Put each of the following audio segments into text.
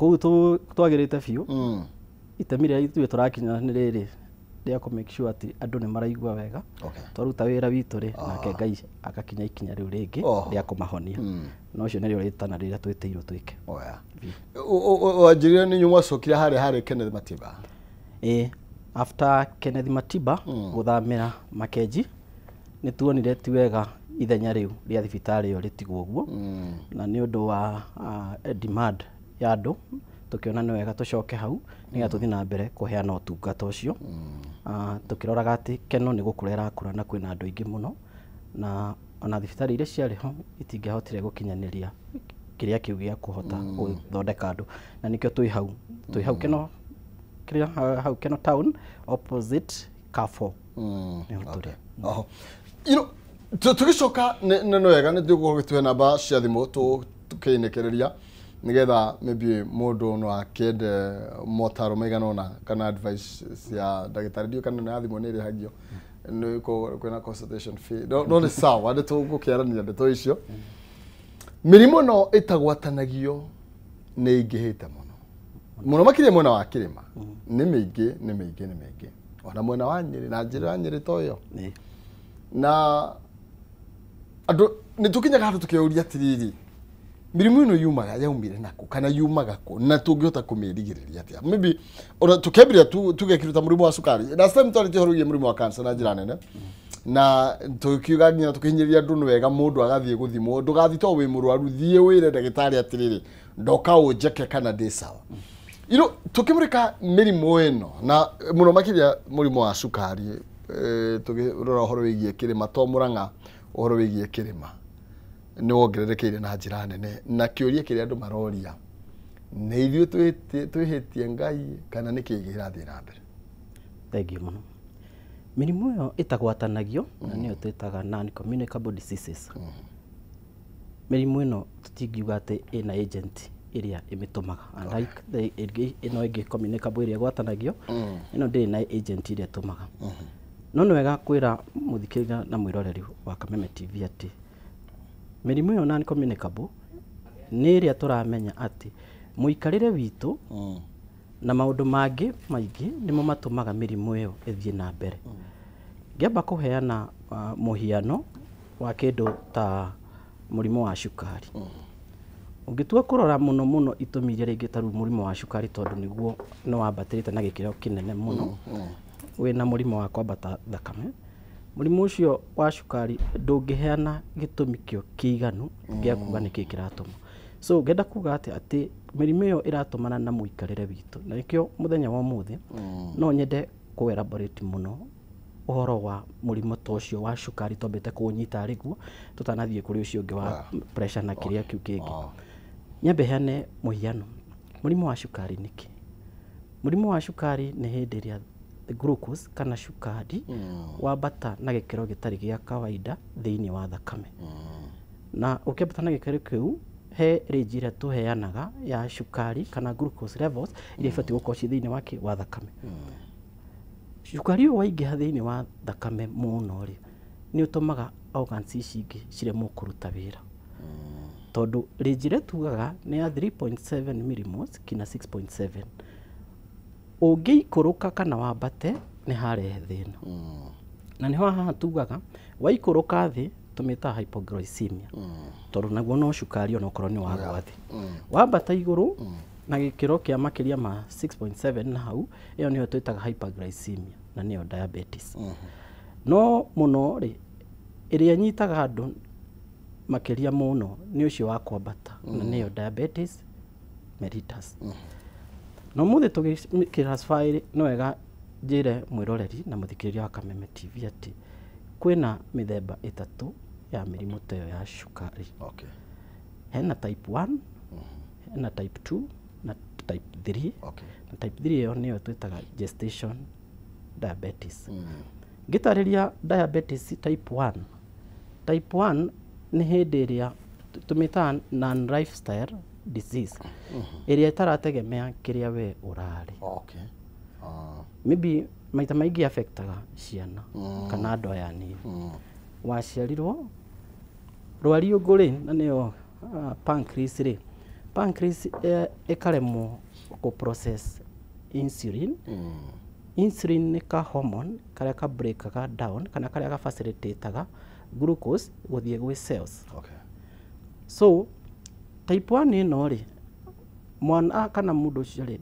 Kũu twagĩrĩte biũ. Itemi rĩrĩa ithuĩ tũrakinya nĩ rĩrĩ rĩa kũ make sure atĩ andũ nĩ maraigua wega. Twaruta wĩra witũ rĩ, nake Ngai agakinya ikinya rĩu rĩngĩ rĩa kũmahonia. Na ũcio nĩrĩo rĩtana rĩrĩa twĩtĩirwo twĩke. Oya. Wanjĩrire nĩ inyuĩ mwacokire harĩa harĩ Kenneth Matiba. Ĩĩ, after Kenneth Matiba gũthamĩra Makenji, nĩ tuonire ti wega ithenya rĩu rĩa thibitarĩ ĩyo rĩtigwo ũguo. Na nĩ ũndũ wa demand ya andũ, tũkĩona nĩ wega tũcoke hau nĩgetha tũthiĩ na mbere kũheana ũtungata ũcio. Tũkĩroraga atĩ Keno nĩ gũkũra ĩrakũra na kwĩna andũ aingĩ mũno, na ona thibitarĩ iria ciarĩ ho itingĩahotire gũkinyanĩria kĩrĩa kĩu gĩa kũhota gũthondeka andũ, na nĩkĩo twĩ hau, twĩ hau Keno, kĩrĩa hau Keno town opposite Carrefour. Nĩho tũrĩ. Oho. You know, tũgĩcoka nĩ wega nĩ tũgũkorwo gĩtũhe namba cia thimũ tũkĩinĩkĩrĩria nĩgetha maybe mũndũ no akĩende motaro maigana ũna kana advice cia ndagĩtarĩ. Ndiũĩ kana nĩ ya thimũ nĩ ĩrĩhagio, nĩ kwĩna consultation fee, no nĩ sawa, nĩ tũgũkĩaranĩria ndeto icio. Mĩrimũ ĩno ĩtagwatanagio nĩ ĩingĩhĩte mũno mũno, makĩria mwena wa kĩrĩma. Nĩ mĩingĩ, nĩ mĩingĩ, nĩ mĩingĩ, ona mwena wa Nyĩrĩ na njĩra ya Nyĩrĩ to ĩyo. Na andũ nĩ tũkinyaga handũ tũkeyũria atĩrĩrĩ, mĩrimũ ĩno yumaga yaumire nakũ kana yumaga kũ, na tũngĩhota kũmĩrigĩrĩria atĩa? Maybe ona tũkĩambĩrĩria tũgekĩruta mũrimũ wa cukari. Last time twarĩtie ũhoro wĩgiĩ mũrimũ wa cancer na njĩra nene, na tũkiuga nginya tũkĩhinyĩrĩria andũ nĩ wega mũndũ agathiĩ gũthimwo. Ndũgathiĩ to wĩ mũrwaru, thiĩ wĩre ndagĩtarĩ atĩrĩrĩ, ndoka ũnjeke kana ndĩ sawa. Tũkĩmũrĩka mĩrimũ ĩno na mũno makĩria mũrimũ wa cukari, tũkĩrora ũhoro wĩgiĩ kĩrĩma to Mũrang'a, ũhoro wĩgiĩ kĩrĩma nĩ wongererekeire na njĩra nene, na kĩũria kĩrĩa andũ maroria nĩ ithuĩ twĩhĩtie Ngai kana nĩ kĩĩ kĩrathiĩ na mbere? Thengiũ mũno. Mĩrimũ ĩyo ĩtagwatanagio na nĩyo twĩtaga non communicable diseases. Mĩrimũ ĩno tũtingiuga atĩ ĩna agent ĩrĩa ĩmĩtũmaga, unlike the ĩngĩ ĩno ĩngĩ communicable ĩrĩa ĩgwatanagio, ĩno ndĩrĩ na agent ĩrĩa ĩtũmaga. No nĩ wega kwĩra mũthikĩrĩria na mwĩroreri wa Kameme TV atĩ mĩrimũ ĩyo non communicable nĩ ĩrĩa tũramenya atĩ mũikarĩre witũ na maũndũ mangĩ maingĩ nĩmo matũmaga mĩrimũ ĩyo ĩthiĩ na mbere. Ngĩamba kũheana mũhiano wa kĩndũ ta mũrimũ wa cukari. Ũngĩtua kũrora mũno mũno itũmi iria rĩngĩ ta rĩu mũrimũ wa cukari, tondũ nĩguo nĩ wambatĩrĩte na gĩkĩro kĩnene mũno, wĩna mũrimũ wa kwambata thakame, mũrimũ ũcio wa cukari ndũngĩheana gĩtũmi kĩo kĩiganu gĩa kuga nĩkĩĩ kĩratũma. So ngenda kuga atĩ mĩrimũ ĩyo ĩratũmana na mũikarĩre witũ, na nĩkĩo mũthenya wa ũmũthĩ no nyende kũ elaborate mũno ũhoro wa mũrimũ ta ũcio wa cukari, twambĩte kũũnyita arĩguo tũtanathiĩ kũrĩ ũcio ũngĩ wa pressure na kĩrĩa kĩu kĩngĩ. Nyambe heane mũhiano. Mũrimũ wa cukari nĩkĩ? Mũrimũ wa cukari nĩ hĩndĩ ĩrĩa glucose kana cukari wambata na gĩkĩro gĩtarĩ gĩa kawaida thĩinĩ wa thakame. Na ũkĩambata na gĩkĩro kĩu, he range ĩrĩa tũheanaga ya cukari kana glucose levels iria ibatiĩ gũkorwo ciĩ thĩinĩ wa wa thakame. Cukari ũyũ waingĩha thĩinĩ wa thakame mũno rĩ, nĩ ũtũmaga organs ici ingĩ ciremwo kũruta wĩra. Tondũ range ĩrĩa tugaga nĩ ya 3.7 millimoles kinya 6.7. Ũngĩikũrũka kana wambate nĩ harehe thĩna. Na nĩho haha tugaga waikũrũka thĩ tũmĩtaga hypoglycemia. Tondũ naguo no cukari onokorwo nĩ wagwa thĩ. Wambata igũrũ na gĩkĩro kĩa makĩria ma 6.7 na hau, ĩyo nĩyo twĩtaga hyperglycemia na nĩyo diabetes. No mũno rĩ, ĩrĩa ĩnyitaga andũ makĩria mũno nĩ ũcio wa kwambata na nĩyo diabetes mellitus. Na ũmũthĩ tũgĩ classify nĩ wega njĩre mwĩroreri na mũthikĩrĩria wa Kameme TV atĩ kwĩna mĩthemba ĩtatũ ya mĩrimũ ta ĩyo ya cukari. Hena type 1, hena type 2 na type 3. Na type 3 ĩyo nĩyo twĩtaga gestation diabetes. Ngĩtarĩria diabetes type 1. Type 1 nĩ hĩndĩ ĩrĩa tũmĩtaga non lifestyle disease, ĩrĩa ĩtarategemea kĩrĩa we ũrarĩ. Maybe maita maingĩ affectaga ciana kana andũ aya anini. Waciarirwo rwariũngũ rĩ, na nĩyo pancreas rĩ, Pancreas ĩkaremwo kũ process insulin. Insulin nĩ ka hormone karĩa ka breakaga down kana karĩa ga facilitate-aga glucose gũthiĩ gwĩ cells. Okay. So type 1 ĩno rĩ, mwana kana mũndũ ũcio rĩ,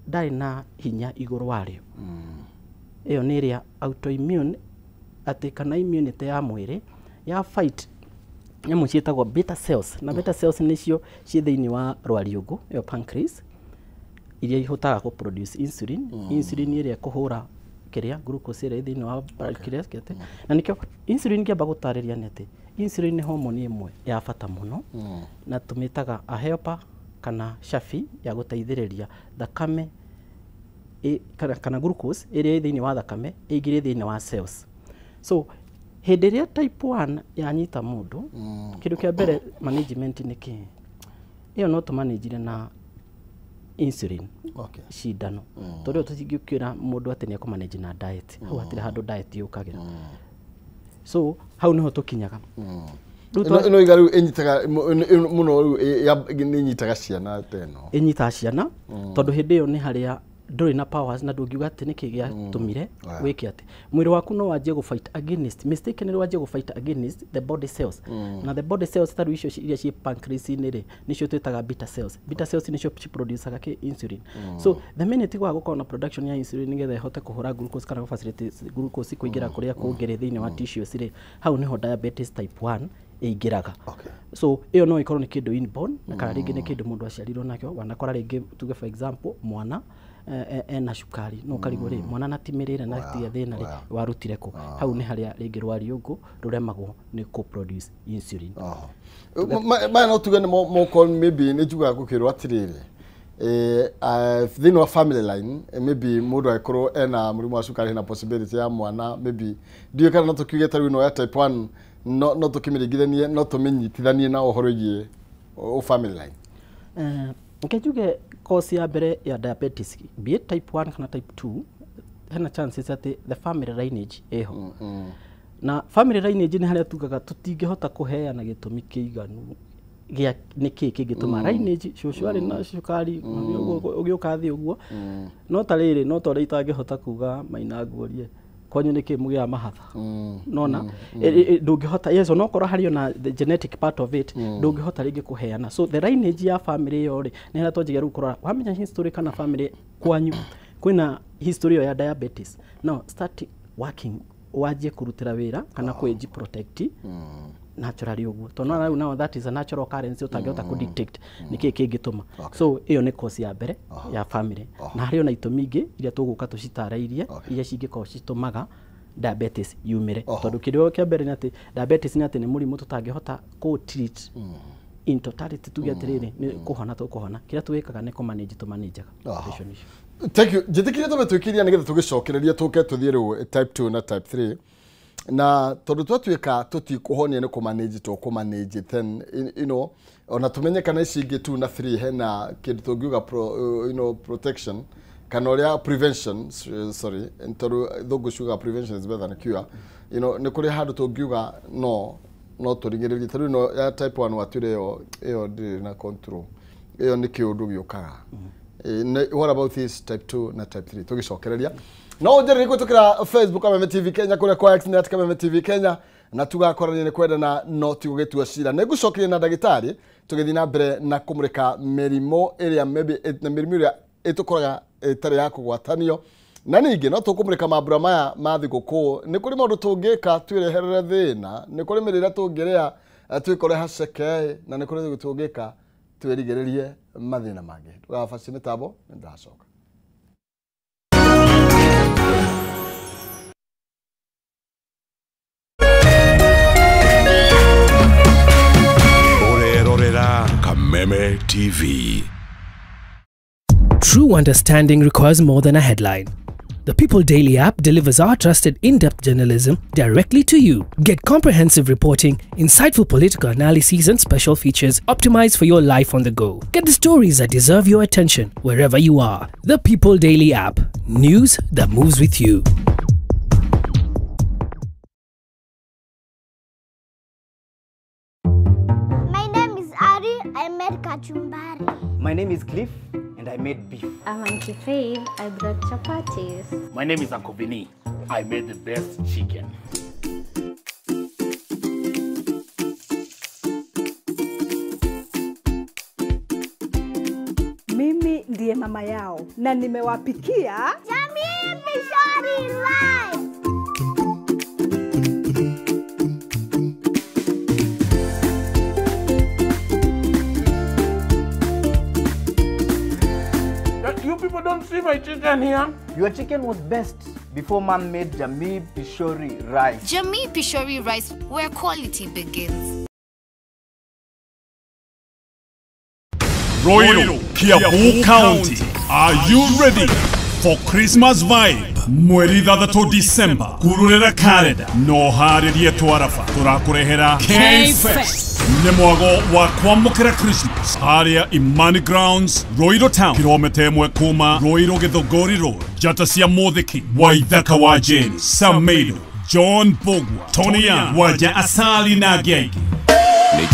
ndarĩ na hinya igũrũ warĩo. Ĩyo nĩ ĩrĩa autoimmune, atĩ kana immunity ya mwĩrĩ ya fight nyamũ ciĩtagwo beta cells, na beta cells nĩcio ciĩ thĩinĩ wa rwariũngũ, ĩyo pancreas, iria ihotaga kũ produce insulin. Insulin ĩrĩa ĩkũhũra kĩrĩa glucose ĩrĩa ĩ thĩinĩ wa kĩrĩa kĩate. Na nĩkĩo insulin ngĩamba gũtarĩria nĩ atĩ insulin nĩ hormone ĩmwe ya bata mũno, na tũmĩtaga a helper kana shafi ya gũteithĩrĩria thakame kana glucose ĩrĩa ĩ thĩinĩ wa thakame ĩingĩre thĩinĩ wa cells. So hĩndĩ ĩrĩa type 1 yanyita mũndũ, kĩndũ kĩa mbere management nĩ kĩĩ? Ĩyo no tũmanĩnjire na insulin. Okay. Cindano. Tondũ tũtingĩkwĩra mũndũ atĩ nĩ ekũmanage na diet. Hau hatirĩ handũ diet yũkagĩra. So hau nĩho tũkinyaga. Ĩno iga rĩu ĩnyitaga mũno rĩu nĩ ĩnyitaga ciana ta ĩno. Ĩnyitaga ciana tondũ hĩndĩ ĩyo nĩ harĩa ndũrĩ na powers na ndũngiuga atĩ nĩkĩ gĩatũmire wĩke atĩ mwĩrĩ waku no wanjie gũ fight against, mistakenly wanjie gũ fight against the body cells. Na the body cells ta rĩu icio iria ciĩ pancreas-inĩ rĩ, nĩcio twĩtaga beta cells. Beta cells nĩcio ciproducaga kĩ insulin. So the minute gwa gũkorwo na production ya insulin nĩgetha ĩhote kũhũra glucose kana gũ facilitate glucose kũingĩra kũrĩa kũngĩ rĩ thĩinĩ wa tissues rĩ, hau nĩho diabetes type 1 ĩingĩraga. Okay. So ĩyo no ĩkorwo nĩ kĩndũ inborn, na kana rĩngĩ nĩ kĩndũ mũndũ aciarirwo nakĩo. Wanakora rĩngĩ tuge for example mwana ena cukari, no karigwo rĩ, mwana na ti mĩrĩre na ti thĩna rĩ, warutire kũ? Hau nĩ harĩa rĩngĩ rwariũngũ rũremagwo nĩ kũ produce insulin. Maya no tuge nĩ moko maybe nĩ njugaga gũkĩrwo atĩrĩrĩ, thĩinĩ wa family line, maybe mũndũ angĩkorwo ena mũrimũ wa cukari hena possibility ya mwana, maybe ndiũĩ kana no tũkiuge ta rĩu ĩno ya type 1 no tũkĩmĩringithanie, no tũmĩnyitithanie na ũhoro wĩgiĩ family line. Reke njuge cause ya mbere ya diabetes, be it type 1 kana type 2, hena chances atĩ the family lineage ĩho. Na family lineage nĩ harĩa tugaga tũtingĩhota kũheana gĩtũmi kĩiganu gĩa nĩkĩ kĩngĩtũma lineage, cũcũ arĩ na cukari ũgĩũka thĩ ũguo. No ta rĩrĩ, no ta ũrĩa itangĩhota kuga Maina nguorie kwanyu nĩkĩ mũgĩaga mahatha. Nona ndũngĩhota, yes, onokorwo harĩ ona the genetic part of it, ndũngĩhota rĩngĩ kũheana. So the lineage ya family ĩyo rĩ, nĩ harĩa twanjagia rĩu kũrora wamenya history kana family kwanyu kwĩna history ĩyo ya diabetes, no start working, wanjie kũrutĩra wĩra kana kwĩji protect naturally ũguo, tondũ rĩu now that is a natural occurrence ũtangĩhota kũ dictate nĩkĩ kĩngĩtũma. So ĩyo nĩ cause ya mbere ya family, na harĩ ona itũmi ingĩ iria tũgũka tũcitarĩirie iria cingĩkorwo citũmaga diabetes yumĩre. Tondũ kĩndũ kĩa mbere nĩ atĩ diabetes nĩ atĩ nĩ mũrimũ tũtangĩhota kũ treat in totality, tuge atĩrĩrĩ nĩ kũhona tũkũhona. Kĩrĩa twĩkaga nĩ kũ manage, tũmanajaga condition icio. Thank you. Njĩtĩkĩrie tũbe twĩkĩria nĩgetha tũgĩcokereria tũke tũthiĩ rĩu type 2 na type 3, na tondũ twatuĩka tũtikũhonia nĩ kũmanage tũkũmanage, then you know, ona tũmenye kana ici ingĩ 2 na 3 hena kĩndũ tũngiuga you know, protection kana ũrĩa prevention, sorry, tondũ thũngũ ciugaga prevention is better than cure. You know, nĩ kũrĩ handũ tũngiuga no tũrigĩrĩrie ta rĩu ĩno ya type 1 watuire ĩyo ndĩrĩ na control, ĩyo nĩ kĩũndũ gĩũkaga. What about this type 2 na type 3? Tũgĩcokereria no ũnjĩrĩrie kũhĩtũkĩra Facebook Kameme TV Kenya, kũrĩa kwa X nĩ at Kameme TV Kenya, na tugakorania nĩ kwendana no ti gũgĩtua cira. Nĩ ngũcokeria na ndagĩtarĩ tũgĩthiĩ na mbere na kũmũrĩka mĩrimũ ĩrĩa maybe na mĩrimũ ĩrĩa ĩtũkoraga ĩtarĩ ya kũgwatanio, na ningĩ no tũkũmũrĩka mambura maya ma thigũkũ. Nĩ kũrĩ maũndũ tũngĩka twĩreherere thĩna, nĩ kũrĩ mĩrĩre tũngĩrĩa twĩkore haceke, na nĩ kũrĩ tũngĩka twĩrigĩrĩrie mathĩna mangĩ. Ndũgabacie mĩtambo, nĩ ndacoka. Ũrerorera Kameme TV. True understanding requires more than a headline. The People Daily app delivers our trusted in-depth journalism directly to you. Get comprehensive reporting, insightful political analyses and special features optimized for your life on the go. Get the stories that deserve your attention wherever you are. The People Daily app. News that moves with you. My name is Ari. I'm made kachumbari. My name is Cliff and I made beef. I'm Auntie Faith. I brought chapatis. My name is Uncle Vinny. I made the best chicken. Mimi ndiye mama yao na nimewapikia Jamii Pishori Rice. You people don't see my chicken here. Your chicken was best before mom made Jamii Pishori Rice. Jamii Pishori Rice, where quality begins. Royal Kiambu County, are you ready for Christmas vibe? Mweri 6 December, kururera kalenda no harĩrie twarafa tũrakũrehera K-Fest nĩ mwago wa kwamũkĩra Christmas harĩa Imani Grounds, Royal Town, kilomita 1 kuma Royal Githogori Road, njata cia Mũthĩki, Waithaka wa Jane, Samedo, John Bogwa, Tony Young, Waja Asali na angĩ aingĩ. Nĩ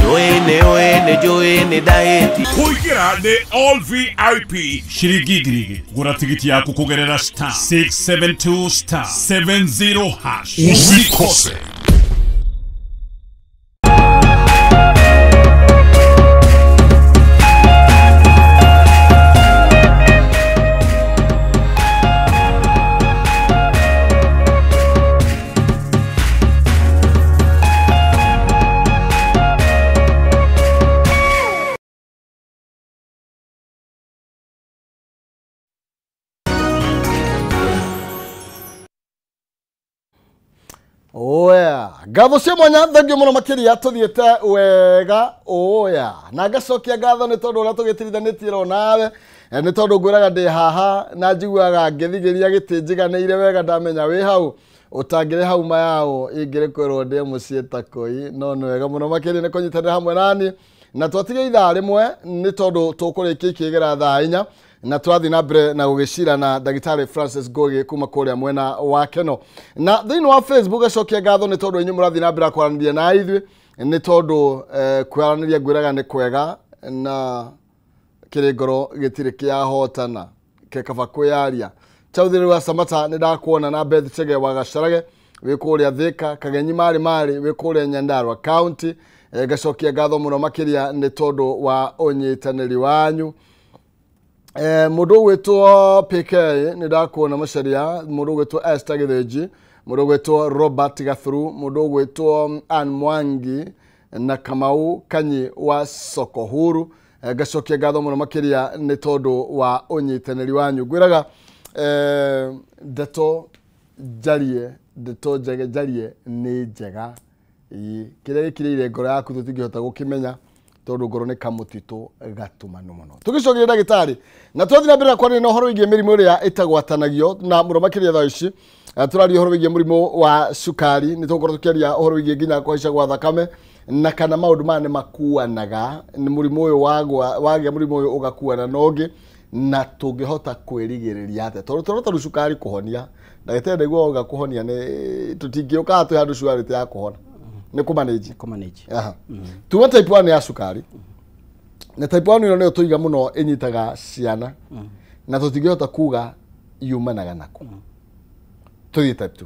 diet. Kũingĩra nĩ all VIP ciringi 2,000. Gũra tigiti yaku kũgerera star 672 star 70 hash. Usikose. Oya, ngatho cia mwanya thengio muno makiria tuthiete wega. Oya, na ngacokia ngatho nĩ tondũ ũrĩa tũgĩtirithanĩtie ro nawe nĩ tondũ ngwĩraga ndĩ haha na njiguaga ngĩthigĩria gĩtĩ njiganĩire wega ndamenya wĩ hau ũtangĩrĩ hau mayao ingĩrĩ kwĩrwo ndĩ mũciĩ ta koi no nĩ wega mũno makĩria nĩ kũnyitanĩra hamwe nani na twatiga ithaa rĩmwe nĩ tondũ tũkũrĩkia ikĩgera thaa 4 na twathi na mbere na gũgĩcira na ndagĩtarĩ Francis Ngugi kuma kũrĩa mwena wa Keno. Na thĩinĩ wa Facebook acokia ngatho nĩ tondũ inyuĩ mũrathiĩ na mbere kwaranĩria na ithuĩ nĩ tondũ kwaranĩria ngwĩraga nĩ kwega na kĩrĩ ngoro gĩtirĩ kĩahotana kekaba kwĩyaria. Chaudhary wa Samata nĩ ndakuona na Beth Chege wa Gacarage wĩ kũrĩa Thika, Kagenyi Marĩ Marĩ wĩ kũrĩa Nyandarua County. Ngacokia ngatho mũno makĩria nĩ tondũ wa ũnyitanĩri wanyu. Mũndũ ũgwĩtwo PK nĩ ndakuona Macharia, mũndũ ũgwĩtwo Esther Gĩthĩnji, mũndũ ũgwĩtwo Robert Gathuru, mũndũ ũgwĩtwo Ann Mwangi na Kamau Kanyi wa Soko Huru. Ngacokia ngatho mũno makĩria nĩ tondũ wa ũnyitanĩri wanyu. Ngwĩraga ndeto njarie, ndeto njege njarie nĩ njega. Kĩrĩa gĩkirĩire ngoro yaku tũtingĩhota gũkĩmenya tondũ ngoro nĩ kamũtitũ gatumanu mũno. Tũgĩcokeria ndagĩtarĩ na twathiĩ na mbere na kwaria na ũhoro wĩgiĩ mĩrimũ ĩrĩa ĩtagwatanagio na mũno makĩria thaa ici tũraria ũhoro wĩgiĩ mũrimũ wa cukari, nĩ tũgũkorwo tũkĩaria ũhoro wĩgiĩ nginya kũhaica gwa thakame na kana maũndũ maya nĩ makuanaga, nĩ mũrimũ ũyũ wagĩa mũrimũ ũyũ ũgakuana na ũngĩ na tũngĩhota kwĩrigĩrĩria atĩa tondũ tũrota rĩu cukari kũhonia ndagĩtarĩ ndaigua wauga kũhonia nĩ tũtingĩũkaga twĩ handũ cukari ti ya kũhona nĩ kũmanage. Aha. Tuwa type 1 ya cukari na type 1 ĩno nĩyo tũiga mũno ĩnyitaga ciana na tũtingĩhota kuga yumanaga nako. Tũthiĩ type 2.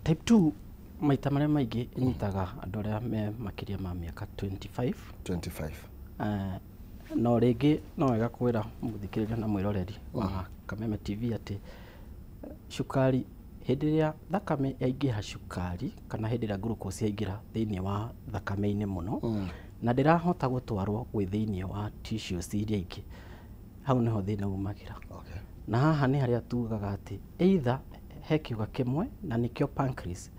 Type 2 maita marĩa maingĩ ĩnyitaga andũ arĩa me makĩria ma mĩaka 25. 25. No rĩngĩ no wega kwĩra mũthikĩrĩria na mwĩroreri wa Kameme TV atĩ cukari hĩndĩ ĩrĩa thakame yaingĩha cukari kana hĩndĩ ĩrĩa glucose yaingĩra thĩinĩ wa thakame-inĩ mũno na ndĩrahota gũtwarwo gwĩ thĩinĩ wa tissues iria ingĩ, hau nĩho thĩna umagĩra. Na haha nĩ harĩa tugaga atĩ either he kĩũga kĩmwe na nĩkĩo pancreas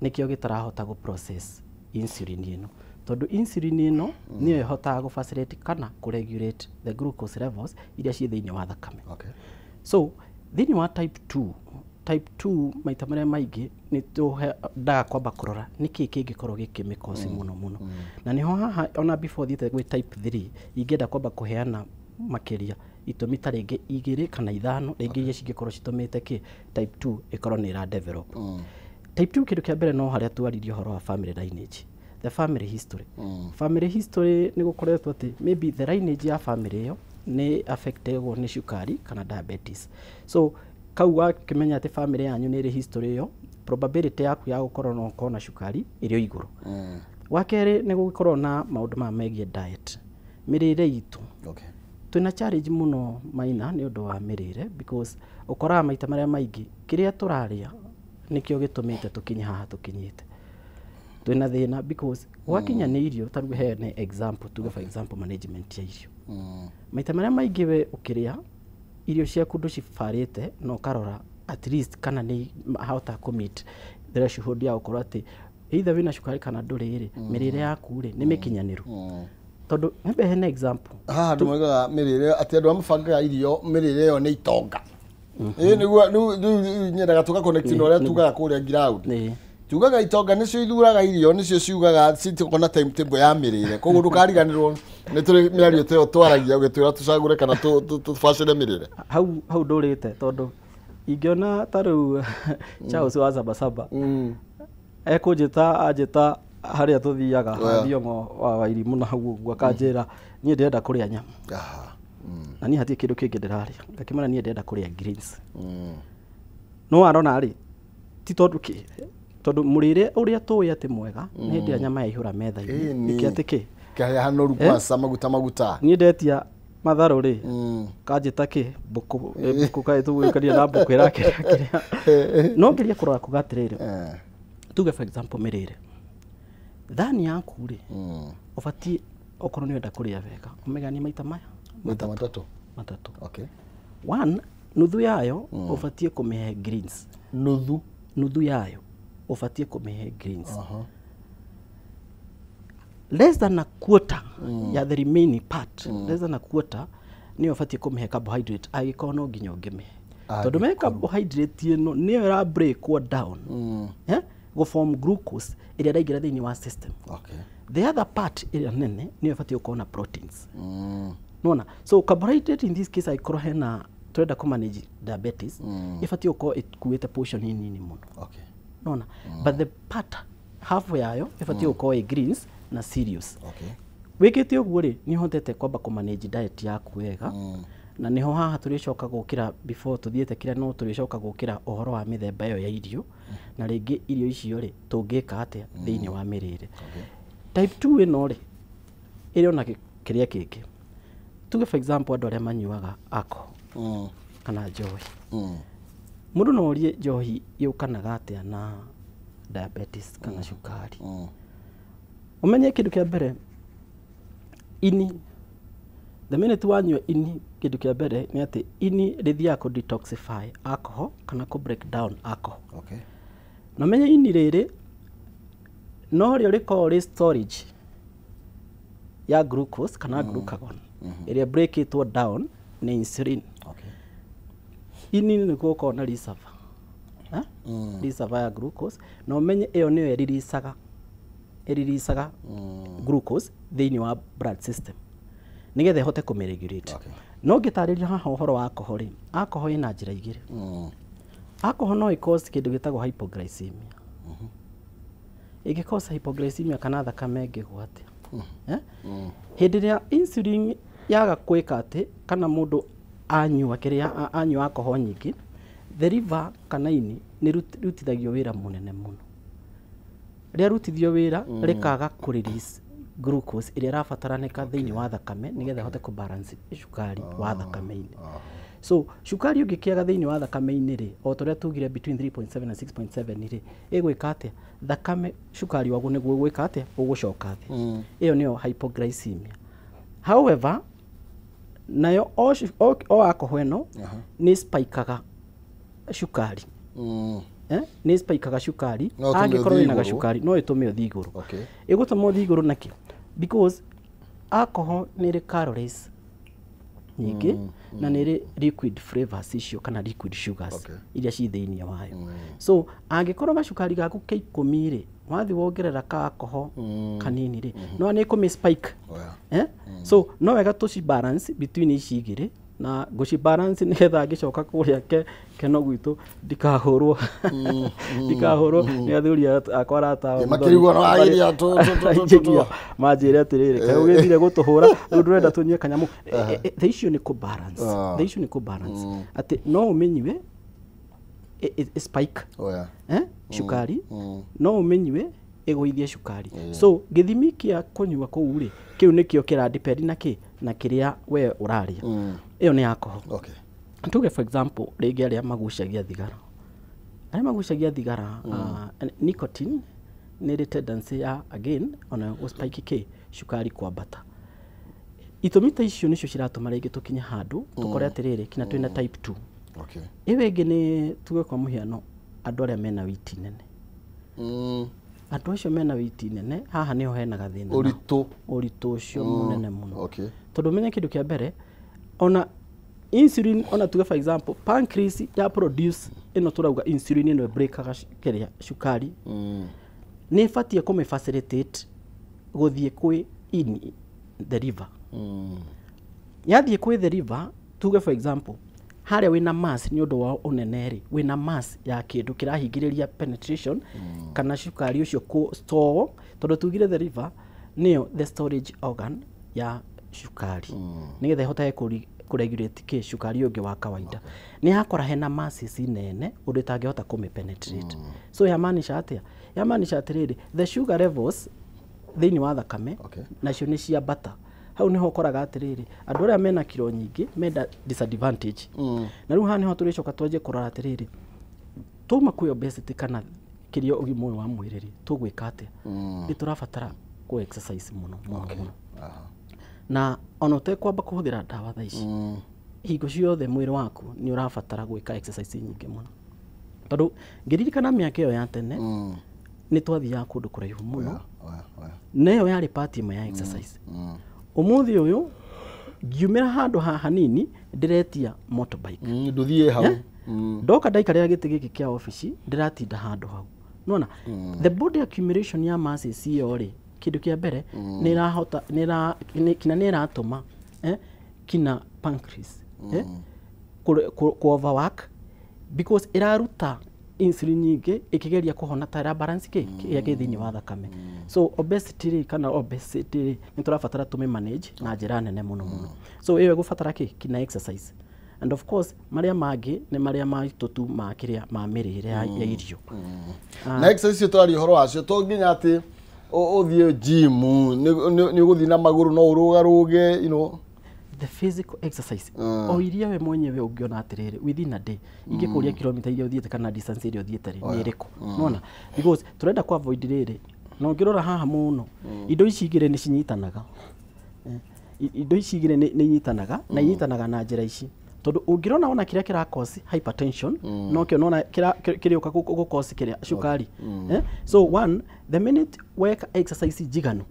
nĩkĩo gĩtarahota gũ process insulin ĩno tondũ insulin ĩno nĩyo ĩhotaga gũ facilitate kana kũ regulate the glucose levels iria ciĩ thĩinĩ wa thakame. So thĩinĩ wa type 2, type 2 maita marĩa maingĩ nĩ tũendaga kwamba kũrora nĩkĩĩ kĩngĩkorwo gĩkĩmĩkosi mũno mũno. Na nĩho haha ona before thiĩte gwĩ type 3 ingĩenda kwamba kũheana makĩria itũmi ta rĩngĩ 2 kana 5 rĩngĩ iria cingĩkorwo citũmĩte kĩ type 2 ĩkorwo nĩ ĩra develop. Type 2 kĩndũ kĩa mbere no harĩa twaririe ũhoro wa family lineage. The family history. Family history nĩ gũkoretwo atĩ maybe the lineage ya family ĩyo nĩ affectagwo nĩ cukari kana diabetes. So kau wakĩmenya atĩ family yanyu nĩ ĩrĩ history ĩyo, probability yaku ya gũkorwo no ũkorwo na cukari ĩrĩ o igũrũ. Wa kerĩ nĩ gũgĩkorwo na maũndũ maya megiĩ diet, mĩrĩre itũ. Twĩna challenge mũno Maina nĩ ũndũ wa mĩrĩre, because ũkoraga maita marĩa maingĩ kĩrĩa tũrarĩa nĩkĩo gĩtũmĩte tũkinye haha tũkinyĩte. Twĩna thĩna because gwakinya nĩ irio, ta rĩu heane example, tuge for example management ya irio. Maita marĩa maingĩ we ũkĩrĩa irio ciaku ndũcibarĩte na ũkarora at least kana nĩ hota kũ meet threshold ya gũkorwo atĩ either wĩna cukari kana ndũrĩ rĩ, mĩrĩre yaku rĩ nĩ mĩkinyanĩru. Tondũ nyambe heane example. Haha andũ moigaga mĩrĩre atĩ andũ arĩa mabangaga irio mĩrĩre ĩyo nĩ itonga. Ĩĩ nĩguo rĩu nyendaga tũga connect na ũrĩa tugaga kũrĩa ground. Tugaga itonga nĩcio ithuraga irio, nĩcio ciugaga citikoragwo na timetable ya mĩrĩre, koguo ndũkariganĩrwo nĩ tũrĩ mĩario ta ĩyo twaragia ũgĩtwĩra tũcagũre kana tũbacĩre mĩrĩre. Hau ndũrĩte, tondũ ingĩona ta rĩu Charles wa Sabasaba ekũnjĩta anjĩta harĩa tũthiaga Thiong'o wa Wairimũ na hau ũguo, akanjĩra niĩ ndĩrenda kũrĩa nyama na niĩ hatirĩ kĩndũ kĩngĩ ndĩrarĩa, ngakĩmwĩra niĩ ndĩrenda kũrĩa greens. No arona rĩ ti tondũ kĩ, tondũ mũrĩre ũrĩa tũĩ atĩ mwega nĩ hĩndĩ ĩrĩa nyama yaihũra metha-inĩ, nĩkĩ atĩ kĩ kĩharĩa hanoru kwanza maguta maguta. Niĩ ndetia matharũ rĩ kanjĩta kĩ mbũkũ, mbũkũ kaĩ tũgũĩkania na mbũkũ ĩrakĩrĩa kĩrĩa. No ngerie kũrora kuga atĩrĩrĩ, tuge for example mĩrĩre, thani yaku rĩ ũbatiĩ okorwo nĩ ũrenda kũrĩa wega ũmĩganie maita maya maita matatũ. Matatũ. Okay. One, nuthu yayo ũbatiĩ kũmĩhe greens. Nuthu? Nuthu yayo ũbatiĩ kũmĩhe greens. Less than a quarter ya the remaining part, less than a quarter nĩyo ũbatiĩ kũmĩhe carbohydrate angĩkorwo no nginya ũngĩmĩhe. Tondũ me carbohydrate ĩno nĩyo ĩra breakwo down, gũ form glucose ĩrĩa ĩraingĩra thĩinĩ wa system. The other part ĩrĩa nene nĩyo ĩbatiĩ gũkorwo na proteins. Nona, so carbohydrate in this case angĩkorwo hena tũrenda kũ manage diabetes, ĩbatiĩ gũkorwo ĩkuĩte portion nini mũno. Nona, but the part half yayo ĩbatiĩ gũkorwo ĩ greens na cereals. Wĩkĩte ũguo rĩ nĩ ũhotete kwamba kũ manage diet yaku wega, na nĩho haha tũrĩcoka gũkĩra before tũthiĩte kĩrĩa, no tũrĩcoka gũkĩra ũhoro wa mĩthemba ĩyo ya irio na rĩngĩ irio icio rĩ tũngĩka atĩa thĩinĩ wa mĩrĩre. Type 2 ĩno rĩ ĩrĩ ona kĩrĩa kĩngĩ. Tuge for example andũ arĩa manyuaga alcohol kana njohi. Mũndũ no orie njohi yũkanaga atĩa na diabetes kana cukari. Ũmenye kĩndũ kĩa mbere, ini, the minute wanyua ini, kĩndũ kĩa mbere nĩ atĩ ini rĩthiaga kũ detoxify alcohol kana kũ break down alcohol. Na ũmenye ini rĩrĩ no rĩo rĩkoragwo rĩ storage ya glucose kana glucagon ĩrĩa breakĩtwo down nĩ insulin. Ini nĩkuo gũkoragwo na reservoir, reservoir ya glucose, na ũmenye ĩyo nĩyo ĩriricaga glucose thĩinĩ wa blood system nĩgetha ĩhote kũmĩregulate. No ngĩtarĩria haha ũhoro wa alcohol rĩ, alcohol ĩna njĩra igĩrĩ. Alcohol no ĩ-cause kĩndũ gĩtagwo hypoglycemia. Ĩngĩ-cause hypoglycemia kana thakame ĩngĩgũa atĩa? Hĩndĩ ĩrĩa insulin yaga gwĩka atĩ kana mũndũ anyua kĩrĩa anyua alcohol nyingĩ, the liver kana ini nĩ rutithagio wĩra mũnene mũno. Rĩarutithio wĩra rĩkaga kũ release glucose ĩrĩa ĩrabataranĩka thĩinĩ wa thakame nĩgetha ĩhote kũ balance cukari wa thakame-inĩ. So cukari ũngĩkĩaga thĩinĩ wa thakame-inĩ rĩ, o ta ũrĩa tugire between 3.7 na 6.7 rĩ, ĩgwĩka atĩa? Thakame cukari waguo nĩguo ũgwĩka atĩa? Ũgũcoka thĩ. Ĩyo nĩyo hypoglycemia. However, nayo o alcohol ĩno nĩ spikaga cukari. Nĩ spikaga cukari, angĩkorwo wĩna gacukari no ĩtũme ũthiĩ igũrũ. Ĩgũtũma ũthiĩ igũrũ nakĩ? Because alcohol nĩ ĩrĩ calories nyingĩ na nĩ ĩrĩ liquid flavors icio kana liquid sugars iria ci thĩinĩ wayo. So angĩkorwo gacukari gaku ke 10 rĩ, wathiĩ wongerera ka alcohol kanini rĩ, no nĩ ĩkũmĩ spike. So no wega tũci balance between ici igĩrĩ. Na ngũci balance nĩgetha ngĩcoka kũrĩa keno gwitũ ndikahũrwo ndikahũrwo nĩ athuri akwa arata. Makĩrigwo no wageria tũ manjĩre atĩrĩrĩ, kaĩ ũgĩthire gũtũhũra rĩu ndũrenda tũnyue kanyamũ. The issue nĩ kũ balance, the issue nĩ kũ balance atĩ no ũmĩnyue spike cukari, no ũmĩnyue ĩgũithie cukari. So gĩthimi kĩa kũnyua kũu rĩ, kĩu nĩkĩo kĩra depend na kĩ na kĩrĩa we ũrarĩa. Ĩyo nĩ alcohol. Tuge for example rĩngĩ arĩa magucagia thigara, arĩa magucagia thigara, nicotine nĩ ĩrĩ tendency ya again ona gũ spike kĩ cukari kwambata. Itũmi ta icio nĩcio ciratũma rĩngĩ tũkinye handũ tũkore atĩrĩrĩ kinya twĩna type 2. Ĩyo ĩngĩ nĩ tuge kwa mũhiano andũ arĩa mena wĩiti nene. Andũ acio mena wĩiti nene haha nĩho hena gathĩna ũritũ ũcio mũnene mũno. Tondũ menye kĩndũ kĩa mbere ona insulin, ona tuge for example pancreas ya produce ĩno tũrauga insulin ĩno ĩbreakaga kĩrĩa cukari, nĩ ĩbatiĩ kũmĩ facilitate gũthiĩ kwĩ ini the liver. Yathiĩ kwĩ the liver, tuge for example harĩa wĩna mass nĩ ũndũ wa ũnene rĩ, wĩna mass ya kĩndũ kĩrahingĩrĩria penetration kana cukari ũcio kũ store, tondũ tugire the liver nĩyo the storage organ ya cukari nĩgetha ĩhotage kũ regulate kĩ cukari ũngĩ wa kawaida. Nĩ yakora hena masses nene ũndũ ĩtangĩhota kũmĩ penetrate. So yamaanisha atĩa? Yamaanisha atĩrĩrĩ, the sugar levels thĩinĩ wa thakame nacio nĩ ciambata. Hau niho ũkoraga atĩrĩrĩ andũ arĩa mena kiro nyingĩ menda disadvantage. Na rĩu haha niho tũrĩcoka twanjie kũrora atĩrĩrĩ twauma kwĩ obesity kana kĩrĩa ũgima ũyũ wa mwĩrĩ rĩ, tũgwĩka atĩa? Nĩ tũrabatara kũ exercise mũno mũno mũno. Na ona ũtekwamba kũhũthĩra ndawa thaa ici, hingo ciothe mwĩrĩ waku nĩ ũrabatara gwĩka exercise nyingĩ mũno. Tondũ ngĩririkana mĩaka ĩyo ya tene nĩ twathiaga kũndũ kũraihu mũno, na ĩyo yarĩ part ĩmwe ya exercise. Ũmũthĩ ũyũ ngiumĩra handũ haha hanini ndĩretia motorbike. Ndũthiĩ hau. Ndoka ndaikarĩra gĩtĩ gĩkĩ kĩa obici ndĩratinda handũ hau. Nĩwona the body accumulation ya masses ĩyo rĩ, kĩndũ kĩa mbere nĩ ĩrahota kina nĩ ĩratũma kina pancreas kũ overwork because ĩraruta insulin nyingĩ ĩkĩgeria kũhona ta ĩra balance kĩ kĩrĩa kĩ thĩinĩ wa thakame. So obesity rĩ kana obesity rĩ nĩ tũrabatara tũmĩ manage na njĩra nene mũno mũno. So ĩyo ĩgũbatara kĩ kina exercise. And of course marĩa mangĩ nĩ marĩa maitũ tu ma kĩrĩa ma mĩrĩre ya irio. Na exercise icio tũraria ũhoro wacio to nginya atĩ ũthiĩ gym nĩ ũgũthiĩ na magũrũ no ũrũgarũge, you know, the physical exercise o iria we mwenyewe ũngĩona atĩrĩrĩ within a day ingĩkũria kilomita iria ũthiĩte kana distance iria ũthiĩte rĩ nĩ ĩrĩkũ. Nĩwona because tũrenda ku avoid rĩrĩ na ũngĩrora haha mũno indo ici igĩrĩ nĩ cinyitanaga. Indo ici igĩrĩ nĩ inyitanaga na inyitanaga na njĩra ici tondũ ũngĩrona ona kĩrĩa kĩra cause hypertension no kĩo nona kĩrĩũka gũ cause kĩrĩa cukari. So one, the minute weka exercise njiganu,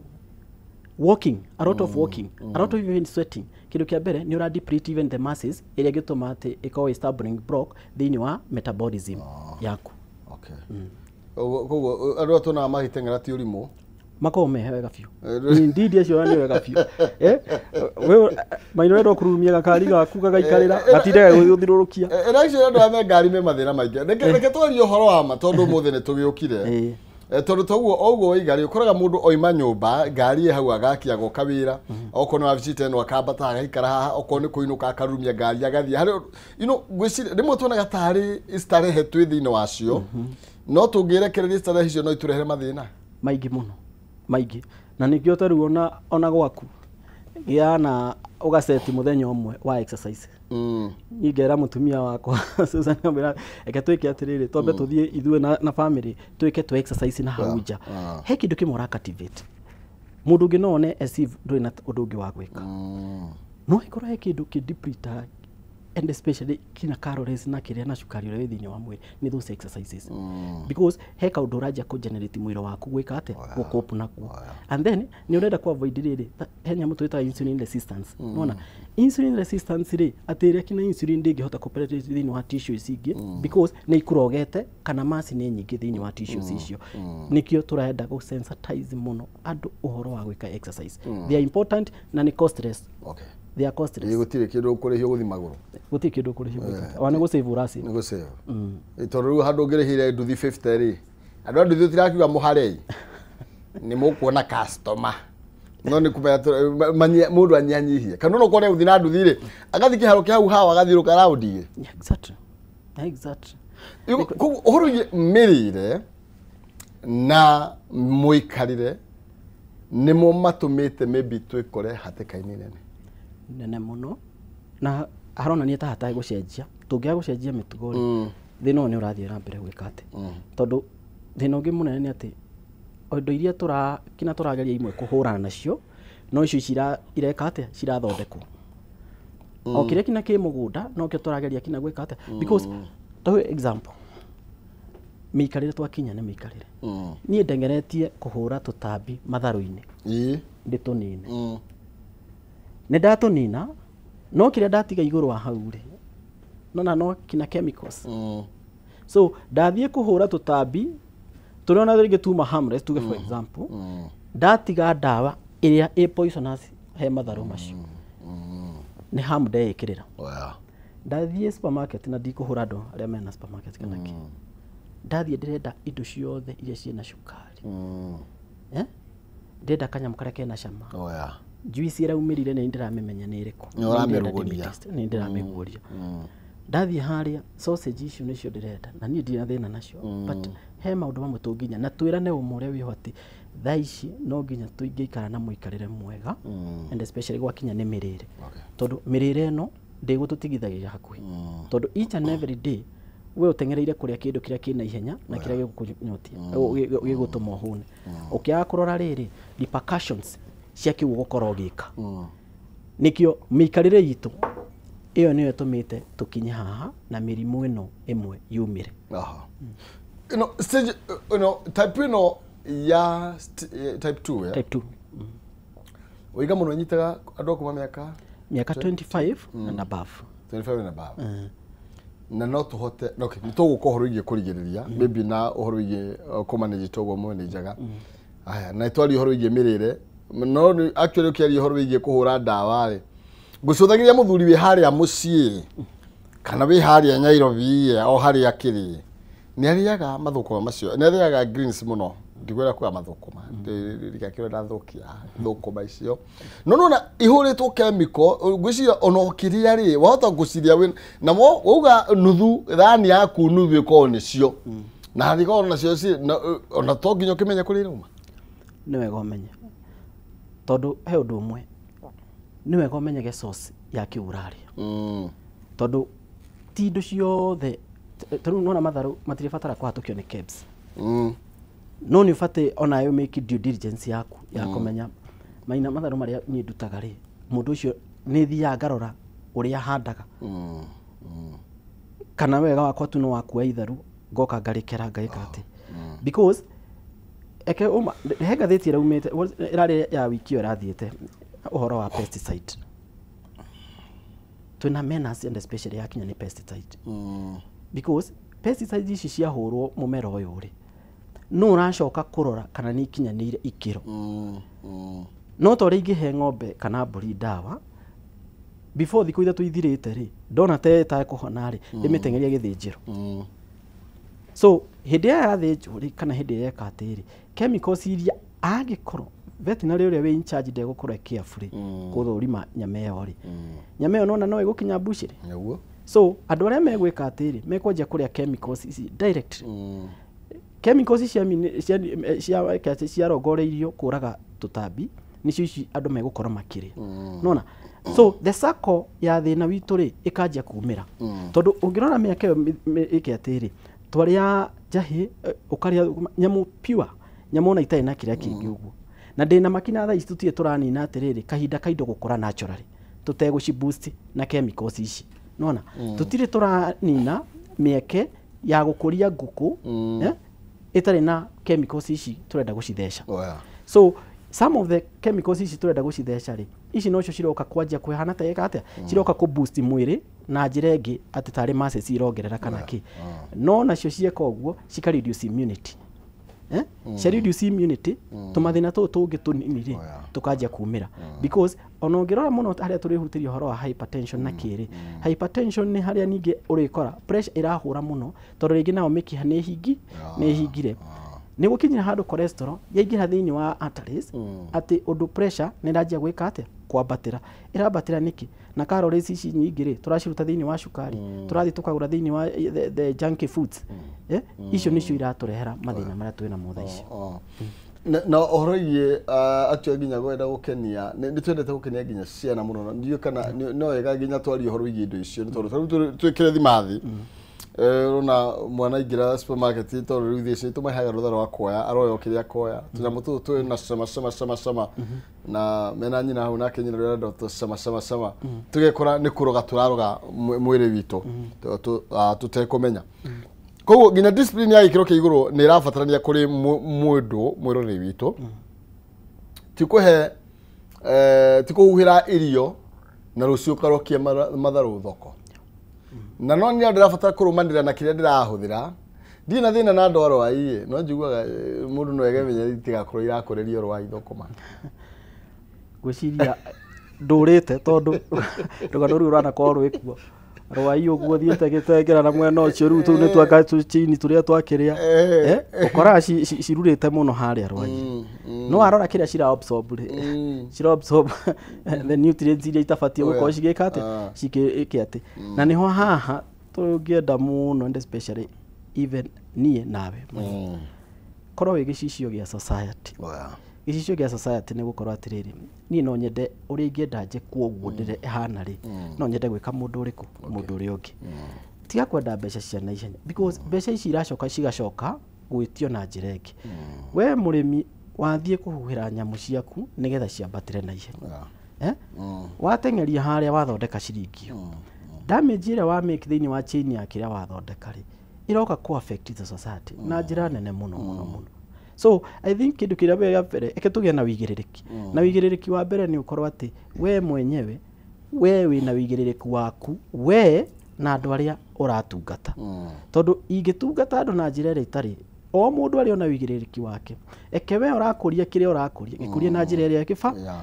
walking, a lot of walking, a lot of even sweating, kĩndũ kĩa mbere nĩ ũra deplete even the masses ĩrĩa ĩngĩtũma atĩ ĩkorwo ĩ stumbling block thĩinĩ wa metabolism yaku. Koguo andũ aya tuonaga magĩteng'era ti ũrimũ, makoragwo me wega biũ. Indeed acio nĩ wega biũ. We maino wenda kũrurumia gakari gaku gagaikarĩra gatindaga gũgĩthiũrũrũkia. Ĩra icio andũ aya me ngari me mathĩna maingĩ. Reke twarie ũhoro wa ma tondũ ũmũthĩ nĩ tũgĩũkire. Tondũ toguo oguo waiga rĩ, ũkoraga mũndũ oima nyũmba ngari ĩ hau agakia agoka wĩra, okorwo nĩ wabici ta ĩno akambata agaikara haha, okorwo nĩ kũinũka akarurumia ngari agathiĩ harĩ, you know, ngwĩciria rĩmwe tuonaga tarĩ starehe twĩ thĩinĩ wacio, no tũngĩrekereria starehe icio no itũrehere mathĩna maingĩ mũno, maingĩ. Na nĩkĩo ta rĩu ona gwaku gĩa na ũgaceti mũthenya ũmwe wa exercise. Niĩ ngera mũtumia wakwa Susan ngamwĩra reke twĩke atĩrĩrĩ, twambe tũthiĩ ithuĩ na family twĩke tũ exercise na hau nja. He kĩndũ kĩmwe ũra cultivate. Mũndũ ũngĩ no one as if ndũrĩ na ũndũ ũngĩ wa gwĩka. No ĩkorwo he kĩndũ kĩ deplete and especially kina calories na kĩrĩa na cukari ũrĩa wĩ thĩinĩ wa mwĩrĩ nĩ those exercises. Because he kaũndũ ũranjia kũ generate mwĩrĩ waku gwĩka atĩa gũcope nakuo. And then nĩ ũrenda kũ avoid rĩrĩ he nyamũ twĩtaga insulin resistance. Nĩwona insulin resistance rĩ atĩ ĩrĩa kina insulin ndĩngĩhota kũ penetrate thĩinĩ wa tissues ingĩ because nĩ ikurogete kana mass nĩ nyingĩ thĩinĩ wa tissues icio. Nĩkĩo tũrenda gũ sensitize mũno andũ ũhoro wa gwĩka exercise. They are important na nĩ costless. They are costless. Gũtirĩ kĩndũ ũkũrĩhio gũthiĩ magũrũ. Gũtirĩ kĩndũ ũkũrĩhio gũthiĩ. Ona nĩ gũ-save ũra-save. Nĩ gũ-save. Tondũ rĩu handũ ũngĩrĩhire nduthi 50 rĩ, andũ a nduthi tũtirakiuga mũharei, nĩ mũkuona customer. No nĩ kũmenya mũndũ anyihanyihie. Kana no ũkore gũthiĩ na nduthi rĩ, agathiĩ kĩharo kĩa hau hawa agathiũrũka raundi igĩrĩ. Exactly. Exactly. Koguo ũhoro wĩgiĩ mĩrĩre na mũikarĩre nĩmo matũmĩte maybe twĩkore hatĩka-inĩ nene. Nene mũno. Na haronania ta hatarĩ gũcenjia. Tũngĩaga gũcenjia mĩtugo rĩ, thĩna ũyũ nĩ ũrathiĩ na mbere gwĩka atĩ. Tondũ thĩna ũngĩ mũnene nĩ atĩ indo iria kina tũrageria imwe kũhũrana nacio, no icio ireka atĩa, cirathondekwo. O kĩrĩa kina kĩ mũgũnda nokĩo tũrageria kina gwĩka atĩa. Because ta example, mĩikarĩre twakinya nĩ mĩikarĩre. Niĩ ndengeretie kũhũra tũtambi matharũ-inĩ. Ndĩtũnine. Nĩ ndatũnina, no kĩrĩa ndatiga igũrũ wa hau rĩ, nona no kina chemicals. So ndathiĩ kũhũra tũtambi tũrĩa rĩngĩ tuma harmless, tuge for example, ndatiga ndawa ĩrĩa ĩ poisonous he matharũ macio. Nĩ harm ndeĩkĩrĩra. Ndathiĩ supermarket na ndikũhũra andũ arĩa mena supermarket kana kĩ. Ndathiĩ ndĩrenda indo ciothe iria ciĩna cukari. Ndĩrenda kanyamũ karĩa kena cama. Juice ĩraumĩrire nĩ ndĩramĩmenya nĩ ĩrĩkũ. Nĩ ndĩramĩguũria. Ndathiĩ harĩa sausage icio nĩcio ndĩrenda na niĩ ndirĩ na thĩna nacio, but he maũndũ mamwe tũnginya na twĩrane ũma ũrĩa wĩho atĩ thaa ici no nginya tũingĩikara na mũikarĩre mwega, and especially gwakinya nĩ mĩrĩre. Tondũ mĩrĩre ĩno ndĩgũtũtigithagia hakuhĩ. Tondũ each and every day we ũteng'ereire kũrĩa kĩndũ kĩrĩa kĩna ihenya na kĩrĩa gĩgũkũnyotia, gĩgũtũma ũhũne. Ũkĩaga kũrora rĩrĩ repercussions cia kĩu ũgũkorwo ũgĩka. Nĩkĩo mĩikarĩre itũ ĩyo nĩyo ĩtũmĩte tũkinye haha na mĩrimũ ĩno ĩmwe yumĩre. Stage, type ĩno ya type 2, Type 2. Ũiga mũno ĩnyitaga andũ a kuma mĩaka 25 and above. 25 and above. Na no tũhote, okay, nĩ tũgũka ũhoro wĩgiĩ kũrigĩrĩria, maybe na ũhoro wĩgiĩ kũmanage toguo manajaga. Aya, na twaria ũhoro wĩgiĩ mĩrĩre, no actually ũkĩaria ũhoro wĩgiĩ kũhũra ndawa rĩ, ngũcũthagĩria mũthuri wĩ harĩa mũciĩ kana wĩ harĩa Nairobi o harĩa akĩrĩ, nĩ arĩaga mathũkũma macio, nĩ arĩaga greens mũno. Ndikwenda kuga mathũkũma, ndikakĩrwo ndathũkia thũkũma icio. No nona ihũrĩtwo chemical, ngwĩciria ona ũkĩrĩa rĩ, wahota gũciria wĩ na wauga nuthu thani yaku nuthu ĩkorwo nĩcio. Na harĩkorwo nacio ona to nginya ũkĩmenye kũrĩa irauma. Nĩ wega ũmenye. Tondũ he ũndũ ũmwe, nĩ wega ũmenyege source ya kĩu ũrarĩa. Tondũ ti indo ciothe, ta rĩu nĩwona matharũ matirĩbatara kũhatũkio nĩ KEBS. No nĩ ũbatiĩ onawe make due diligence yaku ya kũmenya maina matharũ marĩa niĩ ndutaga rĩ, mũndũ ũcio nĩ thiaga ngarora ũrĩa ahandaga. Kana wega wakwa tu no wakua itharũ ngoka ngarĩkera ngaĩka atĩ. Because eke uma he ngathĩti ĩraumĩte ĩrarĩ ya wiki ĩyo ĩrathiĩte ũhoro wa pesticide. Twĩna menace and especially yakinya nĩ pesticide. Because pesticide ici ciahũrwo mũmera ũyũ rĩ, no ũracoka kũrora kana nĩ ikinyanĩire ikĩro. No ta ũrĩa ingĩhe ng'ombe kana mbũri ndawa before thikũ ithatũ ithirĩte rĩ, ndona ta ĩtekũhona rĩ, ndĩmĩteng'erie gĩthĩnjĩro. So hĩndĩ ĩrĩa yathĩnjwo rĩ, kana hĩndĩ ĩrĩa yeka atĩ rĩ, chemicals iria angĩkorwo veterinary ũrĩa wĩ in charge ndegũkorwo e careful rĩ, gũthũrima nyama ĩyo rĩ, nyama ĩyo nona no ĩgũkinya mbucĩrĩ. So andũ arĩa megwĩka atĩ rĩ, mekwanjia kũrĩa chemicals ici directly. Chemicals ciarongoreirio kũraga tũtambi nĩcio ici andũ megũkorwo makĩrĩa. Nona so the circle ya thĩna witũ rĩ ĩkanjia kumĩra. Tondũ ũngĩrora mĩaka ĩyo ĩke atĩ rĩ, twarĩa njahĩ, ũkarĩa nyamũ pure, nyamũ ona itarĩ na kĩrĩa kĩngĩ ũguo. Na ndĩna makina thaa ici tũtirĩ tũranina atĩrĩrĩ kahinda ka indo gũkũra naturally tũtegũci boost na chemicals ici. Nona tũtirĩ tũranina mĩeke ya gũkũria ngũkũ ĩtarĩ na chemicals ici tũrenda gũcitheca. So some of the chemicals ici tũrenda gũcitheca rĩ, ici nocio ciroka kwanjia kwĩhana ta ĩka atĩa, ciroka kũ boost mwĩrĩ na njĩra ĩngĩ atĩ tarĩ muscles irongerera kana kĩ. No nacio cieka ũguo cika reduce immunity. Cia reduce immunity, tũmathĩna tũtũ tũngĩ tũnini rĩ tũkanjia kumĩra, because ona ũngĩrora mũno harĩa tũrĩhutĩria ũhoro wa hypertension na kĩrĩ hypertension nĩ harĩa ningĩ ũrĩkora pressure ĩrahũra mũno, tondũ rĩngĩ nayo mĩkiha nĩ hingi nĩ hingire, nĩ gũkinyĩra handũ cholesterol yaingĩra thĩinĩ wa arteries, atĩ ũndũ pressure nĩ ĩranjia gwĩka atĩa, kwambatĩra. Ĩrambatĩra nĩkĩ? Na calories ici nyingĩ rĩ tũraciruta thĩinĩ wa cukari, tũrathiĩ tũkagũra thĩinĩ wa the junky foods, icio nĩcio iratũrehera mathĩna marĩa twĩ namo thaa ici. Na ũhoro igiĩ actually nginya gwenda gũkenia, nĩ twendete gũkenia nginya ciana mũno, ndiũĩ kana no wega nginya twarie ũhoro wĩgiĩ indo icio, nĩ tondũ ta rĩu twĩkĩre thimathi, ũrona mwana aingĩra supermarket, tondũ rĩu thĩ ici tũmaheaga rũtha rwa kuoya, aroya o kĩrĩa akoya, tũnyamũ tũtũ twĩ na cama cama cama cama, na mena nyina hau, nake nyina ũrĩa arenda tũ cama cama cama, tũgekora nĩ kũroga tũraroga mwĩrĩ witũ tũtekũmenya. Koguo nginya discipline ya gĩkĩro kĩa igũrũ nĩ ĩrabatarania kũrĩ mũndũ mwĩroreri witũ, ti kũhe ti kũhuhĩra irio na rũciũ ũkarokia matharũ thoko. Na no niĩ ndĩrabatara kũrũmanĩrĩra na kĩrĩa ndĩrahũthĩra. Ndirĩ na thĩna na andũ a Rwai, no njiguaga mũndũ no ege menya itigakorwo irakũrĩrio Rwai thũkũma. Ngwĩciria ndũrĩte, tondũ rũgano rũu rwanakorwo rwĩkuo Rwai ũguo thiĩte gĩtengera na mwena ũcio, rĩu tũu nĩ twaka tũchini tũrĩa twakĩrĩa, ũkoraga cirurĩte mũno harĩa Rwai, no warora kĩrĩa cira absorb rĩ, cira absorb the nutrients iria itabatiĩ gũkorwo cigĩka atĩa, cikĩke atĩ. Na nĩho haha tũngĩenda mũno, and especially even niĩ nawe, korwo wĩ gĩcicio gĩa society. Gĩcicio gĩa society nĩ gũkorwo atĩrĩrĩ, niĩ no nyende ũrĩa ingĩenda njĩkwo ũguo ndĩre hana rĩ, no nyende gwĩka mũndũ ũrĩkũ, mũndũ ũrĩa ũngĩ. Tiga kwenda mbeca cia naihenya, because mbeca ici iracoka cigacoka gwĩtio na njĩra ĩngĩ. We mũrĩmi wathiĩ kũhuhĩra nyamũ ciaku nĩgetha ciambatĩre naihenya, wateng'eria harĩa wathondeka ciringi ĩyo, damage ĩrĩa wa make thĩinĩ wa chain ya kĩrĩa wathondeka rĩ, ĩroka kũ affect the society na njĩra nene mũno mũno mũno. So I think kĩndũ kĩrĩa gĩa mbere, eke tũgĩe na wĩigĩrĩrĩki, na wĩigĩrĩrĩki wa mbere nĩ ũkorwo atĩ we mwenyewe we wĩna wĩigĩrĩrĩki waku we na andũ arĩa ũratungata, tondũ ingĩtungata andũ na njĩra ĩrĩa ĩtarĩ, o mũndũ arĩ ona wĩigĩrĩrĩki wake. Eke we ũrakũria kĩrĩa ũrakũria, gĩkũrie na njĩra ĩrĩa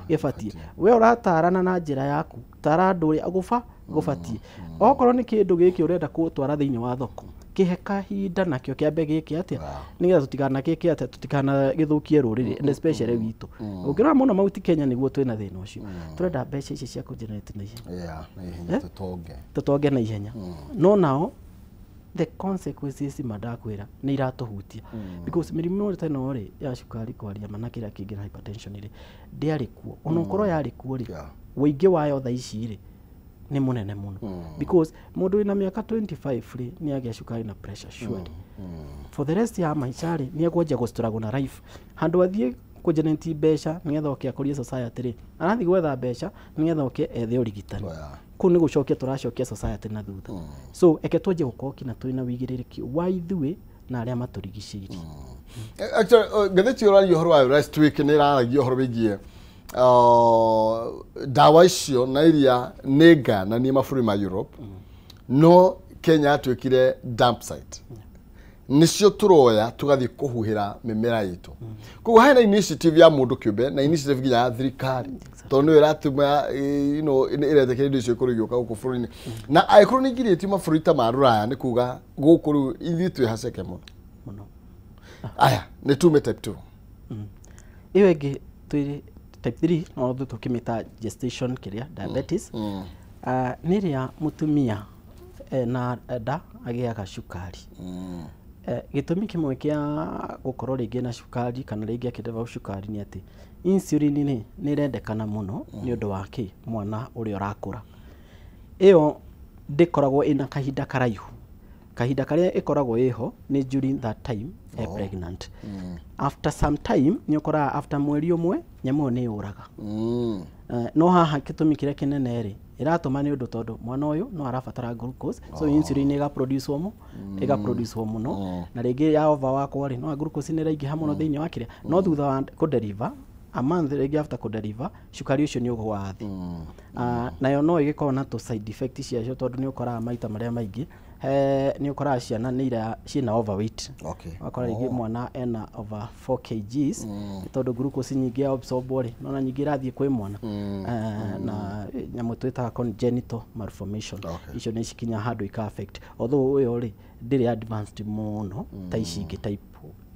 gĩbatiĩ. We ũratarana na njĩra yaku, tara andũ ũrĩa gũbatiĩ. Okorwo nĩ kĩndũ gĩkĩ ũrenda gũtwara thĩinĩ wa thoko, kĩhe kahinda nakĩo kĩambe gĩke atĩa, nĩgetha tũtikanagĩke atĩa, tũtikanagĩthũkie rũrĩrĩ, and especially witũ. Ũngĩrora mũno Mount Kenya nĩguo twĩna thĩna ũcio, tũrenda mbeca ici cia kũgenerate na ihenya. Yeah, na ihenya tũtonge. Tũtonge na ihenya, no nao the consequences mandakwĩra nĩ iratũhutia, because mĩrimũ ta ĩno rĩ ya cukari, kwaria ma, na kĩrĩa kĩngĩ na hypertension rĩ, ndĩarĩ kuo. Ona ũkorwo yarĩ kuo rĩ, ũingĩ wayo thaa ici rĩ nĩ mũnene mũno, because mũndũ wĩna mĩaka 25 rĩ nĩ agĩa cukari na pressure surely. For the rest ya maica rĩ, nĩ ekwanjia gũ na life. Handũ athiĩ kũgenerate mbeca nĩgetha oke akũrie society rĩ, arathiĩ gwetha mbeca nĩgetha oke ethe ũrigitani. Kũu nĩ gũcokia tũracokia society na thutha. So eke twanjie gũkorwo kinya twĩna wĩigĩrĩrĩki wa ithuĩ na arĩa matũrigicĩirie. Actually, ngathĩti ũraria ũhoro wayo last week nĩ ĩraragia ũhoro wĩgiĩ ndawa icio na iria nĩ ngananie mabũrũri ma Europe, no Kenya yatuĩkire dump site, nĩcio tũroya tũgathiĩ kũhuhĩra mĩmera itũ. Koguo hena initiative ya mũndũ kĩũmbe na initiative nginya ya thirikari, tondũ nĩyo ĩratũma ĩretĩkĩria indo icio ikorwo igĩũka gũkũ bũrũri-inĩ, na angĩkorwo nĩ ingirĩtio mabũrũri ta ma rũraya, nĩ kuga gũkũ rĩu ithuĩ twĩ haceke mũno mũno. Aya nĩ tume type 2. Ĩyo ĩngĩ twĩ type 3, no tũkĩmĩta gestation kĩrĩa diabetes, nĩ ĩrĩa mũtumia na nda agĩaga cukari. Gĩtũmi kĩmwe kĩa gũkorwo rĩngĩ na cukari kana rĩngĩ akĩdevelop cukari nĩ atĩ insulin rĩ nĩ ĩrendekana mũno nĩ ũndũ wa kĩ mwana ũrĩa ũrakũra. Ĩyo ndĩkoragwo ĩna kahinda karaihu, kahinda karĩa ĩkoragwo ĩho nĩ during that time pregnant. After some time nĩ ũkoraga after mweri ũmwe nyamũ ĩyo nĩ yũraga. No haha gĩtũmi kĩrĩa kĩnene rĩ ĩratũma nĩ ũndũ tondũ mwana ũyũ no arabatara glucose, so insulin ĩgaproduce mũno, ĩgaproduce mũno, na rĩngĩ ya over wakwa rĩ, no glucose nĩ ĩraingĩha mũno thĩinĩ wa kĩrĩa, no thutha wa kũdeliver a month rĩngĩ after kũdeliver cukari ũcio nĩ ũgũa thĩ. Nayo no ĩgĩkorwo na tũ side effect ciacio tondũ nĩ ũkoraga maita marĩa maingĩ nĩ ũkoraga ciana nĩ iria ciĩna overweight. Ũgakora rĩngĩ mwana ena over 4 kgs tondũ glucose nyingĩ ya absorb rĩ nona nyingĩ irathiĩ kwĩ mwana. Na nyamũ twĩtaga congenital malformation. Icio nĩ cikinya handũ ika affect, although ũyũ rĩ ndĩrĩ advanced mũno ta ici ingĩ type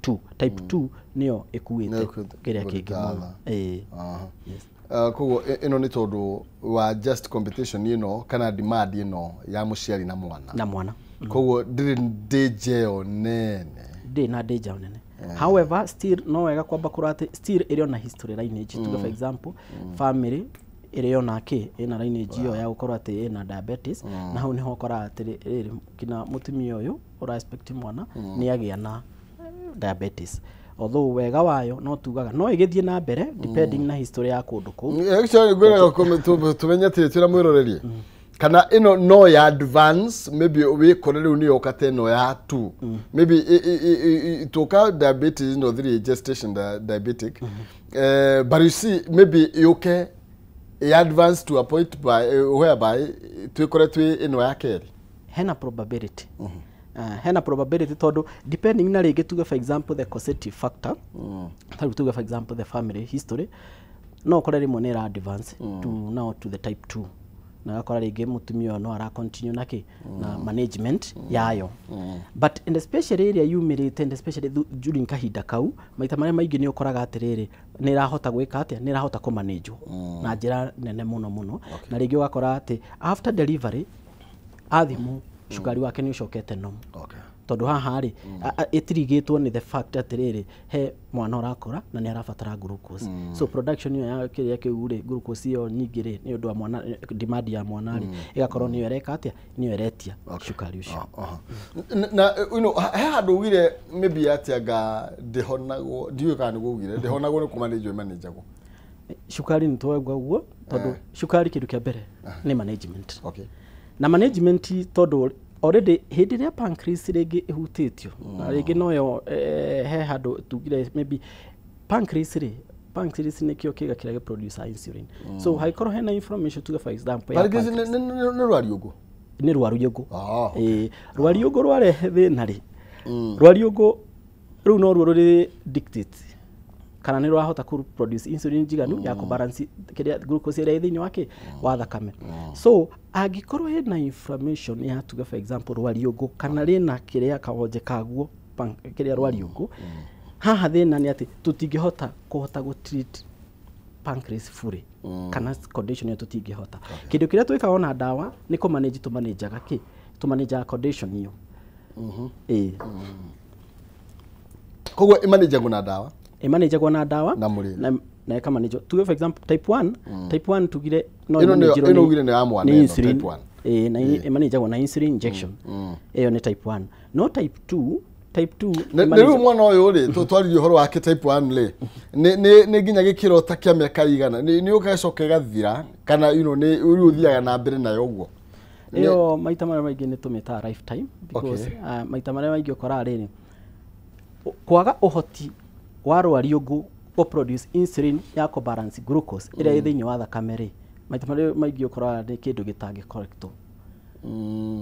2. Type 2 nĩyo ĩkuĩte kĩrĩa kĩngĩ mũno. Ĩĩ. Yes. Koguo ĩno nĩ tondũ wa just competition ĩno kana demand ĩno ya mũciari na mwana. Na mwana. Koguo ndĩrĩ danger ĩyo nene. Ndĩrĩ na danger nene. However, still no wega kwamba kũrora atĩ still ĩrĩ ona history lineage. Tuge for example, family ĩrĩ ona kĩ ĩna lineage ĩyo ya gũkorwo atĩ ĩna diabetes, na hau nĩho ũkoraga atĩ rĩrĩ kinya mũtumia ũyũ ũra expect mwana nĩ agĩa na diabetes. Although wega wayo no tugaga no ĩgĩthiĩ na mbere depending na history ya kũndũ kũu. Actually ngwĩraga tũmenye atĩ twĩra mwĩrorerie kana ĩno no ya advance maybe wĩkore rĩu nĩ yoka ta ĩno ya 2 maybe tũka diabetes no 3 gestation diabetic, but you see maybe yũke advance to a point by whereby twĩkore twĩ ĩno ya kerĩ. Hena probability. Hena probability tondũ depending na rĩngĩ tuge for example the causative factor, tarĩu tuge for example the family history, no ũkore rĩmwe nĩ ĩra advance to now to the type 2, na ũgakora rĩngĩ mũtumia ũyũ no ara continue na kĩ na management yayo. But and especially ĩrĩa yumĩrĩte and especially during kahinda kau maita marĩa maingĩ nĩ ũkoraga atĩrĩrĩ nĩ ĩrahota gwĩka atĩa, nĩ ĩrahota kũmanage na njĩra nene mũno mũno. Na rĩngĩ ũgakora atĩ after delivery athimwo cukari wake nĩ ũcokete normal. Tondũ haha rĩ ĩtirigĩtwo nĩ the fact atĩrĩrĩ he mwana ũrakũra na nĩ arabatara glucose. So production ĩyo ya kĩrĩa kĩu rĩ glucose ĩyo nyingĩ rĩ nĩ ũndũ wa mwana demand ya mwana rĩ ĩgakorwo nĩyo ĩreka atĩa, nĩyo ĩretia cukari ũcio. Na you know he handũ ugire maybe atĩ anga ndĩhonagwo, ndiũĩ kana nĩguo ugire ndĩhonagwo nĩ kũmanĩnjwo ĩmanĩnjagwo. Cukari nĩ twauga ũguo tondũ cukari kĩndũ kĩa mbere nĩ management. Na management tondũ already hĩndĩ ĩrĩa pancreas rĩngĩ ĩhutĩtio na rĩngĩ noyo he handũ tugire maybe pancreas rĩ, pancreas nĩkĩo kĩga kĩrĩa gĩproduce insulin. So hangĩkorwo hena inflammation tuge for example ya Pancreas nĩ rwariũngũ? Nĩ rwariũngũ. Rwariũngũ rwarehe thĩna rĩ, rwariũngũ rũu noruo rũrĩ dictate kana nĩ rwahota kũ produce insulin njiganu ya kũ balance kĩrĩa glucose ĩrĩa ĩ thĩinĩ wake wa thakame. So angĩkorwo hena inflammation ya tuge for example rwariũngũ kana rĩna kĩrĩa kawonje kaguo kĩrĩa rwariũngũ, haha thĩna nĩ atĩ tũtingĩhota kũhota gũ treat pancreas fully kana condition ĩyo tũtingĩhota. Kĩndũ kĩrĩa twĩkaga ona ndawa nĩ kũ manage tũmanĩnjaga kĩ tũmanĩnjaga condition ĩyo. Ĩĩ. Koguo ĩmanĩnjagwo na ndawa? Ĩmanĩnjagwo na ndawa na mũrĩre na ĩkamanĩnjwo tuge for example type 1. Type 1 tugire no Ĩno nĩyo- ĩmanĩnjirwo ĩno ugire nĩ ya mwana nĩ ĩno, insulin. Type 1. Ĩĩ, na ĩmanĩnjagwo na insulin injection. Ĩyo nĩ type 1. No type 2, type 2 Nĩ rĩu mwana ũyũ rĩ twaririe ũhoro wake type 1 rĩ nĩ nginya gĩkĩro ta kĩa mĩaka igana nĩ ũgacoka ĩgathira kana you know nĩ rĩu ũthiaga na mbere nayo ũguo? Ĩyo maita marĩa maingĩ nĩ tũmĩtaga lifetime because maita marĩa maingĩ ũkoraga rĩrĩ kwaga ũhoti wa rwariũngũ gũ produce insulin ya kũ balance glucose ĩrĩa ĩ thĩinĩ wa thakame rĩ, maita marĩa maingĩ ũkoraga nĩ kĩndũ gĩtangĩ correctwo,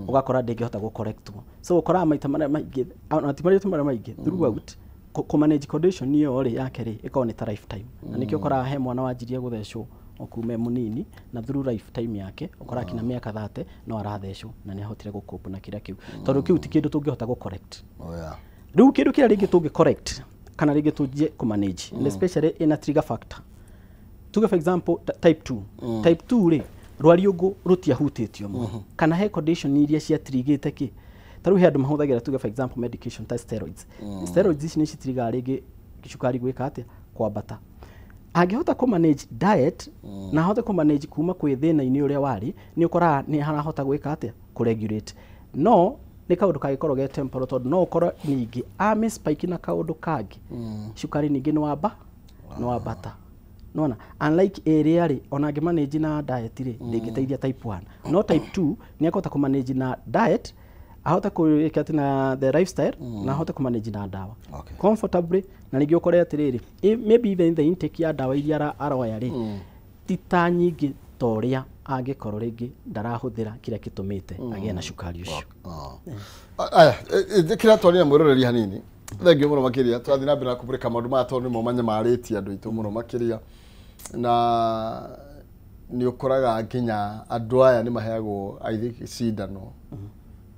ũgakora ndĩngĩhota gũ correctwo. So ũkoraga maita marĩa maingĩ ona ti maita marĩa maingĩ throughout kũ manage condition ĩyo rĩ yake rĩ ĩkoragwo nĩ ta lifetime, na nĩkĩo ũkoraga he mwana wanjirie gũthecwo o kuma e mũnini na through lifetime yake ũkoraga kinya mĩaka 30 no arathecwo na nĩ ahotire gũ na kĩrĩa kĩu tondũ kĩu ti kĩndũ tũngĩhota gũ correct. Rĩu kĩndũ kĩrĩa rĩngĩ tũngĩ correct kana rĩngĩ tũnjie kũ manage and especially ina trigger factor, tuge for example type 2. Type 2 rĩ rwariũngũ rũtiahutĩtio mũno kana he condition iria ciatrigĩte kĩ ta rĩu he andũ mahũthagĩra tuge for example medication ta steroids. Steroids ici nĩ citrigaga rĩngĩ cukari gwĩka atĩa, kwambata. Angĩhota kũ manage diet na ahote kũ manage kuma kwĩ thĩna-inĩ ũrĩa warĩ, nĩ ũkoraga nĩ harahota gwĩka atĩa, kũ regulate. No nĩ kaũndũ kangĩkorwo ge temporal tondũ no ũkorwo ningĩ ame spike na kaũndũ kangĩ cukari ningĩ nĩ wamba nĩ wambata nona, unlike ĩrĩa rĩ ona angĩ manage na diet rĩ ndĩngĩteithia type 1. No type 2 nĩ akũhota kũ manage na diet. Ahote kũrĩka atĩ na the lifestyle na ahote kũmanage na ndawa comfortably, na ningĩ ũkore atĩrĩrĩ, maybe even the intake ya ndawa iria aroya rĩ ti ta nyingĩ ta ũrĩa angĩkorwo rĩngĩ ndarahũthĩra kĩrĩa gĩtũmĩte agĩe na cukari ũcio. Aya, kĩrĩa twarire mwĩroreri hanini, thengio mũno makĩria. Tũrathiĩ na mbere na kũmũrĩka maũndũ maya tondũ nĩmo manyamarĩtie andũ aitũ mũno makĩria, na nĩ ũkoraga nginya andũ aya nĩ maheagwo, I think, cindano.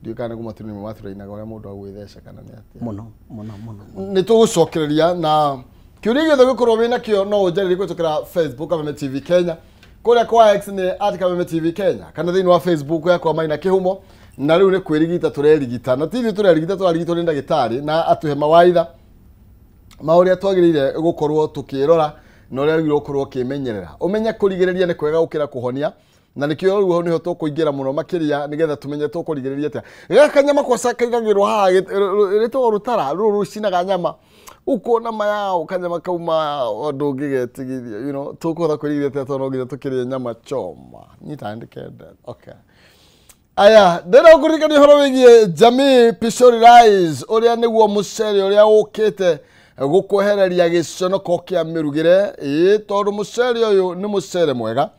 Ndiũĩ kana nĩ kũmatura nĩmo maturainaga ũrĩa mũndũ agwĩtheca kana nĩ atĩa. Mũno mũno mũno. Nĩ tũgũcokereria na kĩũria gĩothe gĩkorwo wĩna kĩo no ũnjarĩrie kũhĩtũkĩra Facebook Kameme TV Kenya, kũrĩa kwa X nĩ @KamemeTV Kenya, kana thĩinĩ wa Facebook yakwa Maina Kĩhumo. Na rĩu nĩ kwĩrigita tũrerigita, na ti ithuĩ tũrerigita, tũrarigitwo nĩ ndagĩtarĩ na atũhe mawaitha ma ũrĩa twagĩrĩire gũkorwo tũkĩrora na ũrĩa wagĩrĩirwo gũkorwo ũkĩmenyerera. Ũmenye kũrigĩrĩria nĩ kwega gũkĩra kũhonia, na nĩkĩo rĩu hau nĩho tũkũingĩra mũno makĩria nĩgetha tũmenye tũkũrigĩrĩria atĩa. Gaka kanyama kwaca kaigagĩrwo haha rĩtagwo rũtara, rũrũ rũcinaga nyama, ũkona mayao kanyama kauma ndũngĩgetigithia, you know, tũkũhota kwĩrigĩrĩria atĩa tondũ no nginya tũkĩrĩe nyama choma. Nyita ndikende. Okay. Aya, ndĩrenda gũkũririkania ũhoro wĩgiĩ Jamii Pishori Rice, ũrĩa nĩguo mũcere ũrĩa ũkĩte gũkwehereria gĩconoko kĩa mĩrugĩre. Ĩĩ, tondũ mũcere ũyũ nĩ mũcere mwega,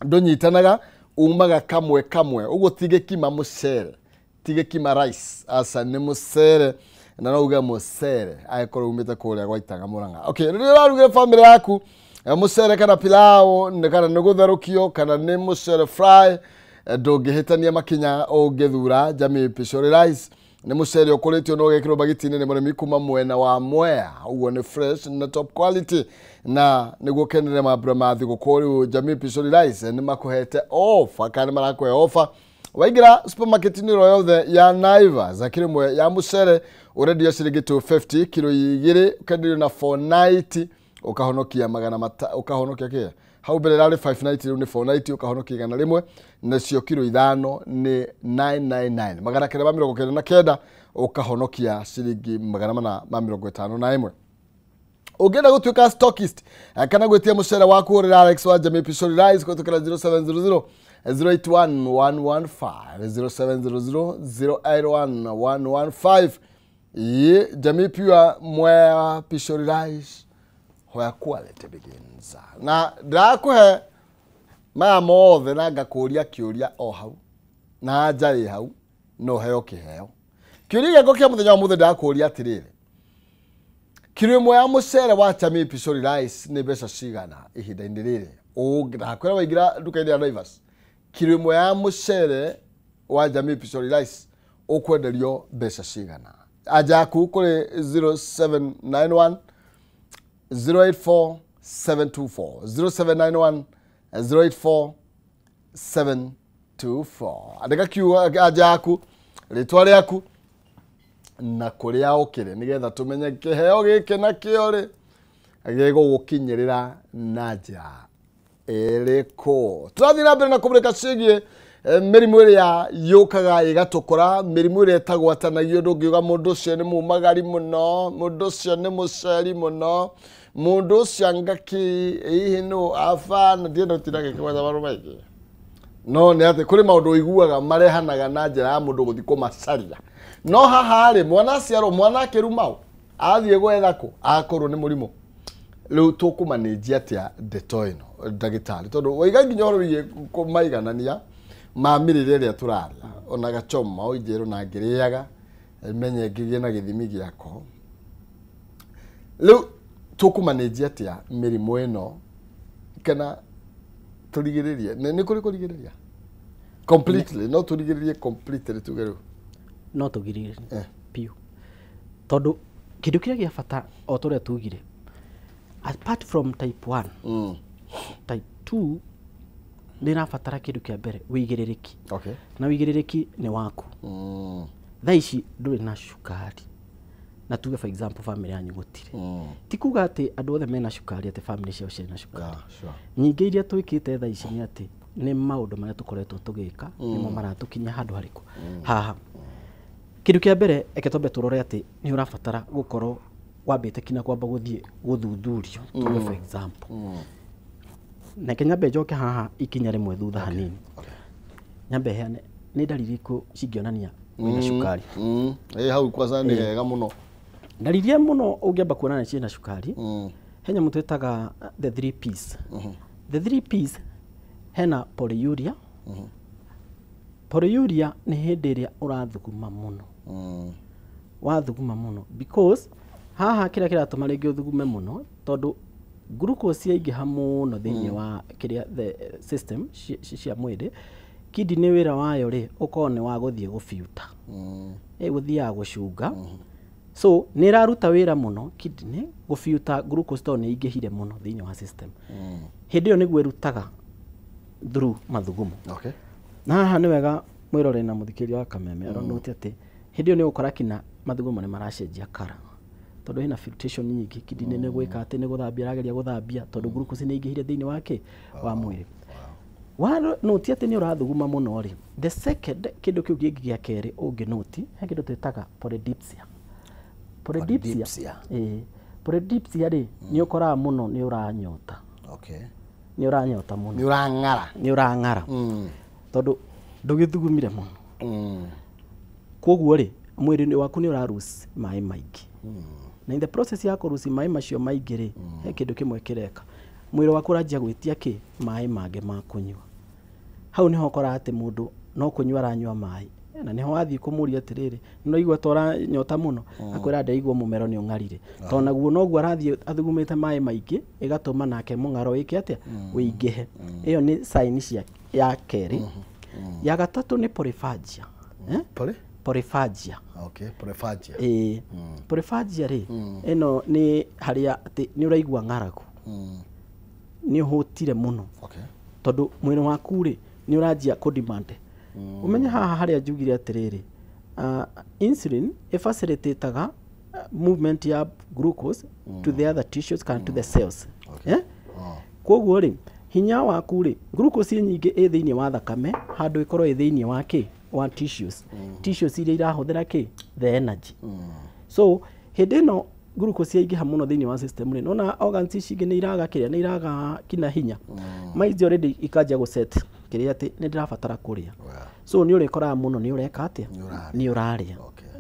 ndũnyitanaga, umaga kamwe kamwe, ũguo ti gĩkima mũcere, ti gĩkima rice, aca nĩ mũcere, na no uge mũcere angĩkorwo umĩte kũrĩa gwaitaga Mũrang'a. Okay, rĩrĩa ũrarugĩra bamĩrĩ yaku mũcere kana pilau, kana nĩ gũtherũkio kana nĩ mũcere fry, ndũngĩhĩtania makinya ũngĩthura Jamii Pishori Rice. Nĩ mũcere ũkũrĩtio na ũgekĩrwo bagiti-inĩ nĩ mũrĩmi kuma mwena wa Mwea, ũguo nĩ fresh na top quality, na nĩguo ũkenere mambura ma thigũkũ. Rĩu Jamii Pishori Rice nĩ makũhete offer, kana nĩ marakũhe offer. Waingĩra supermarket-inĩ ĩro yothe ya Naivas, kiro ĩmwe ya mũcere ũrendio ciringi 250, kiro igĩrĩ ũkenderio na 490, ũkahonokia magana mata, ũkahonokia kĩ hau mbere ĩrarĩ 590, rĩu nĩ 490, ũkahonokia 100, nacio kiro 5 nĩ 999, 999, ũkahonokia ciringi 451. Ũngĩenda gũtuĩka stockist kana gwĩtia mũcere waku, hũrĩra Alex wa Jamii Pishori Rice kũhĩtũkĩra 0700 081 115, 0700 081 115. Ĩĩ, Jamii Pure Mwea Pishori Rice, where quality begins. Na ndĩrakũhe maya mothe na ngakũria kĩũria o hau, na anja ĩ hau, no heo kĩheo. Kĩũria gĩakwa kĩa mũthenya wa mũthĩ ndĩrakũria atĩrĩrĩ, kiro ĩmwe ya mũcere wa Jamii Pishori Rice nĩ mbeca cigana ihinda-inĩ rĩrĩ? Ndakwĩra waingĩra nduka-inĩ ya Naivas, kiro ĩmwe ya mũcere wa Jamii Pishori Rice ũkwenderio mbeca cigana? Anja yaku kũrĩ 0791 084 724, 0791 084 724. Andĩka kiugo anja yaku, rĩtwa rĩaku na kũrĩa ũkĩrĩ, nĩgetha tũmenye kĩheo gĩkĩ nakĩo rĩ gĩgũgũkinyĩrĩra na njĩra ĩrĩkũ. Tũrathiĩ na mbere na kũmũrĩka ciĩgiĩ mĩrimũ ĩrĩa yũkaga ĩgatũkora, mĩrimũ ĩrĩa ĩtagwatanagio. Ndũngiuga mũndũ ũcio nĩ mumagari mũno, mũndũ ũcio nĩ mũceri mũno, mũndũ ũcio angaki hihi nũ aba, na ndienda gũtinda ngĩkĩgweta maũndũ maingĩ, no nĩ atĩ kũrĩ maũndũ ũiguaga marehanaga na njĩra ya mũndũ gũthiĩ kũmacaria. No haha rĩ, mwana aciarwo, mwana akĩrumao, athiĩ gwetha kũ akorwo nĩ mũrimũ. Rĩu tũkũmanĩnjia atĩa ndeto ĩno ndagĩtarĩ, tondũ waiga nginya ũhoro wĩgiĩ kũmaiganania ma mĩrĩre ĩrĩa tũrarĩa, ona gachoma ũnjĩrwo na ngĩrĩaga menye ngĩgĩe na gĩthimi gĩakwa. Rĩu tũkũmanĩnjia atĩa mĩrimũ ĩno, kana tũrigĩrĩrie? Nĩ kũrĩ kũrigĩrĩria completely? No tũrigĩrĩrie completely tuge rĩu? No tũgirĩrĩrie biũ, tondũ kĩndũ kĩrĩa gĩa bata o ta ũrĩa tugire, apart from type 1, type 2 nĩ ĩrabatara kĩndũ kĩa mbere wĩigĩrĩrĩki. Na wĩigĩrĩrĩki nĩ waku. Thaa ici ndũrĩ na cukari, na tuge for example family yanyu gũtirĩ, ti kuga atĩ andũ othe mena cukari atĩ family ciao ciĩna cukari. Nyingĩ iria twĩkĩte thaa ici nĩ atĩ nĩ maũndũ marĩa tũkoretwo tũgĩka nĩmo maratũkinyia handũ harĩkũ haha. Kĩndũ kĩa mbere, reke twambe tũrore atĩ nĩ ũrabatara gũkorwo wambĩte kinya kwamba gũthiĩ gũthuthurio, tuge for example. Reke nyambe njoke haha ikinya rĩmwe thutha hanini, nyambe heane Nĩ ndariri irĩkũ cingĩonania wĩna cukari? Hau kwanza nĩ hega mũno. Ndariri mũno ũngĩamba kuonania ciĩna cukari, he nyamũ twĩtaga the three Ps. The three Ps, hena polyuria. Polyuria nĩ hĩndĩ ĩrĩa ũrathuguma mũno. Wathuguma mũno, because haha kĩrĩa kĩratũma rĩngĩ ũthugume mũno, tondũ glucose yaingĩha mũno thĩinĩ wa kĩrĩa the system cia mwĩrĩ, kidney wĩra wayo rĩ ũkorwo nĩ wa gũthiĩ gũbiuta, ĩgũthiaga gũcunga. So nĩ ĩraruta wĩra mũno kidney gũbiuta glucose tondũ nĩ ĩingĩhire mũno thĩinĩ wa system. Hĩndĩ ĩyo nĩguo ĩrutaga through mathugumo. Na haha nĩ wega mwĩrore na mũthikĩria wa Kameme aronote atĩ hĩndĩ ĩyo nĩ ũgũkora kinya mathugumo nĩ maracenjia kara, tondũ hena filtration nyingĩ. Kidney nĩ gwĩka atĩ nĩ gũthambia ĩrageria gũthambia, tondũ glucose nĩ ĩingĩhire thĩinĩ wake wa mwĩrĩ. Wa noti atĩ nĩ ũrathuguma mũno rĩ, the second kĩndũ kĩu kĩngĩ gĩa kerĩ ũngĩnoti, he kĩndũ twĩtaga polydipsia. Polydipsia. Polydipsia. Ĩĩ, polydipsia rĩ, nĩ ũkoraga mũno nĩ ũranyota. Nĩ ũranyota mũno. Nĩ ũrang'ara. Nĩ ũrang'ara tondũ ndũgĩthugumire mũno. Koguo rĩ, mwĩrĩ waku nĩ ũraruci maĩ maingĩ, na in the process ya kũruci maĩ macio maingĩ rĩ, he kĩndũ kĩmwe kĩreka mwĩrĩ waku ũranjia gwĩtia kĩ maĩ mangĩ ma kũnyua. Hau nĩho ũkoraga atĩ mũndũ no kũnyua aranyua maĩ, na nĩho wathiĩ kũmũria atĩrĩrĩ, nĩ ũraigua ta ũranyota mũno? Akwĩra ndaigua mũmero nĩ ũng'arire, tondũ naguo noguo arathiĩ athugumĩte maĩ maingĩ, ĩgatũma nake mũng'aro wĩke atĩa? Wĩingĩhe. Ĩyo nĩ sign cia ya kerĩ. Ya gatatũ nĩ polyphagia. Eh? Poly? Polyphagia. Okay, polyphagia. Ĩĩ, polyphagia rĩ, ĩno nĩ harĩa atĩ nĩ ũraigua ng'aragu, nĩ ũhũtire mũno, tondũ mwĩrĩ waku rĩ nĩ ũranjia kũ demand. Ũmenye haha harĩa njugire atĩrĩrĩ, insulin ĩfacilitataga movement ya glucose to the other tissues kana to the cells. Eh? Koguo rĩ, hinya waku rĩ, glucose nyingĩ ĩ thĩinĩ wa thakame handũ ĩkorwo ĩ thĩinĩ wa kĩ wa tissues, tissues iria irahũthĩra kĩ the energy. So hĩndĩ ĩno glucose yaingĩha mũno thĩinĩ wa system rĩ, nona organs ici ingĩ nĩ iraga kĩrĩa, nĩ iraga kinya hinya maizi already, ikanjia gũ set kĩrĩa atĩ nĩ ndĩrabatara kũrĩa. So nĩ ũrĩkoraga mũno nĩ ũreka atĩa? Nĩ ũrarĩa.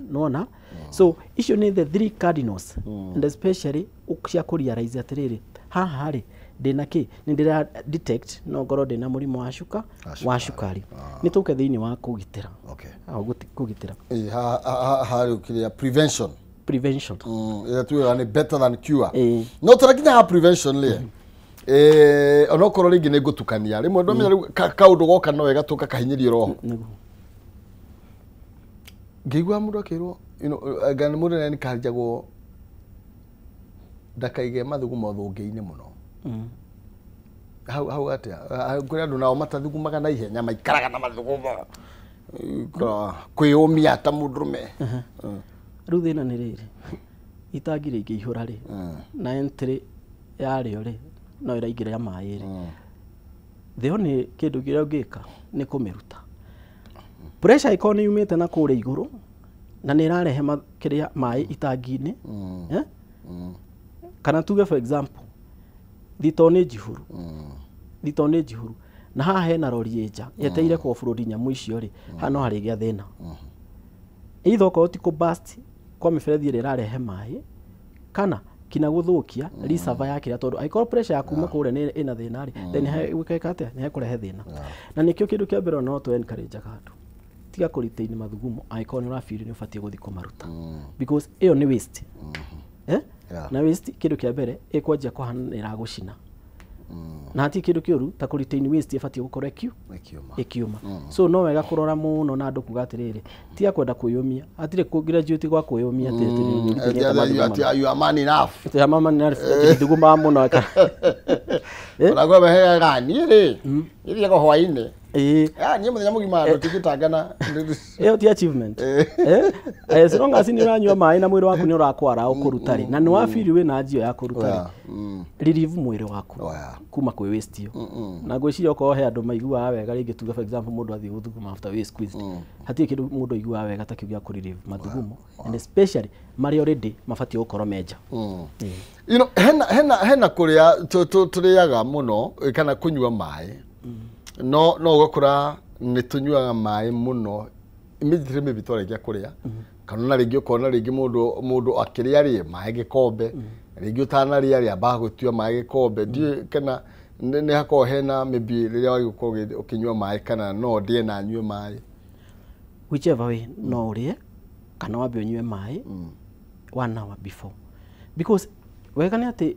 Nona so icio nĩ the three cardinals, and especially cia kũ realize atĩrĩrĩ, haha rĩ ndĩna kĩ, nĩ ndĩra detect no ngorwo ndĩna mũrimũ wa shuka wa cukari. Nĩ tũke thĩinĩ wa kũgitĩra. Kũgitĩra. Ĩĩ, ha rĩu kĩrĩa prevention. Prevention. Ĩrĩa tugaga nĩ better than cure. No tũrakinya ha prevention rĩ, onokorwo rĩngĩ nĩ ngũtukania rĩmwe, ndũmenya rĩu kaũndũ goka no wega tũkakahinyĩria roho. Nĩguo. Ngĩigua mũndũ akĩrwo, anga nĩ mũndũ nĩ karijagwo ndakaige mathugumo thũngĩ-inĩ mũno. Hau hau atĩa? Kũrĩ andũ nao matathugumaga na ihenya, maikaraga na mathugumo kwĩyũmia ta mũndũrũme. Rĩu thĩna nĩ rĩrĩ, itangi rĩngĩihũra rĩ, na entry yarĩo rĩ no ĩraingĩra maĩ rĩ, the only kĩndũ kĩrĩa ũngĩka nĩ kũmĩruta. Pressure ĩkorwo nĩ yumĩte na kũrĩa igũrũ na nĩ ĩrarehe kĩrĩa maĩ itangi-inĩ, eh? Kana tuge for example thitoo nĩ njihũru, thitoo nĩ njihũru, na haha hena rori ĩ nja yetereire kũ offload nyamũ icio rĩ, haha no harĩgĩa thĩna, either okorwo ti kũ burst kwa mĩberethi ĩrĩa ĩrarehe maĩ, kana kinya gũthũkia reservoir ya kĩrĩa, tondũ angĩkorwo pressure ya kuma kũrĩa nĩ ĩna thĩna rĩ, then gwĩka atĩa? Nĩ hekũrehe thĩna. Na nĩkĩo kĩndũ kĩa mbere no tũ encourage andũ, tiga kũ retain mathugumo angĩkorwo nĩ ũrafeel nĩ ũbatiĩ gũthiĩ kũmaruta, because ĩyo nĩ waste, eh? Na waste kĩndũ kĩa mbere ĩkwanjia kũhana nĩ ĩragũcina, na hatirĩ kĩndũ kĩũru ta kũ retain waste, ĩbatiĩ gũkorwo ĩkiuma. Ĩkiuma. So no wega kũrora mũno na andũ kuga atĩrĩrĩ, tiga kwenda kwĩyũmia, hatirĩ kũ graduate gwa kwĩyũmia atĩ Atĩ you are man enough. Atĩ mama nĩ athugumaga mũno. Ona kwa meheaga niĩ rĩ, niĩ thiaga hwaĩ-inĩ. Ĩĩ. Ah, niĩ mũthenya mũgima ndũtingĩtangana. Ĩyo ti achievement. Eh? As long as nĩ ũranyua maĩ na mwĩrĩ waku nĩ ũrakwara ũkũruta rĩ, na nĩ wafeel wĩna njio ya kũruta rĩ, relieve mwĩrĩ waku kuma kwĩ waste ĩyo. Na ngwĩciria okorwo he andũ maiguaga wega rĩngĩ, tuge for example mũndũ athiĩ gũthuguma after we squeezed, hatirĩ kĩndũ mũndũ aiguaga wega ta kĩu gĩa kũ relieve mathugumo, and especially marĩa already mabatiĩ gũkorwo menja. Hena kũrĩa tũrĩaga mũno kana kũnyua maĩ, no ũgakora Nĩ tũnyuaga maĩ mũno immediately maybe twarĩkia kũrĩa, kana ona rĩngĩ ũkona rĩngĩ mũndũ akĩrĩa rĩ maĩ gĩkombe, rĩngĩ ũtanarĩa rĩ ambaga gũtua maĩ gĩkombe. Ndiũĩ kana nĩ hakoragwo hena maybe rĩrĩa wagĩrĩirwo gũkorwo ũkĩnyua maĩ, kana no ndĩe na nyue maĩ. Whichever way, no ũrĩe kana wambe ũnyue maĩ 1 hour before, because wega nĩ atĩ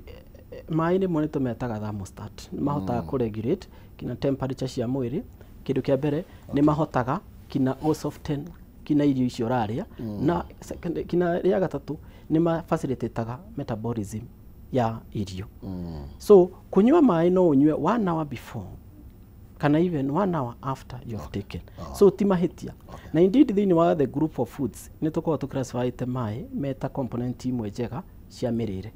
maĩ rĩmwe nĩ tũmetaga thermostat, nĩ mahotaga kũ-regulate kinya temperature cia mwĩrĩ. Kĩndũ kĩa mbere, nĩ mahotaga kinya gũ soften kinya irio icio ũrarĩa, na second, kinya rĩa gatatũ, nĩ ma facilitate metabolism ya irio. So kũnyua maĩ, no ũnyue 1 hour before kana even 1 hour after you have taken, so ti mahĩtia. Na indeed, thĩinĩ wa the group of foods, nĩ tũkoragwo tũclassifyĩte maĩ meta component imwe njega cia mĩrĩre,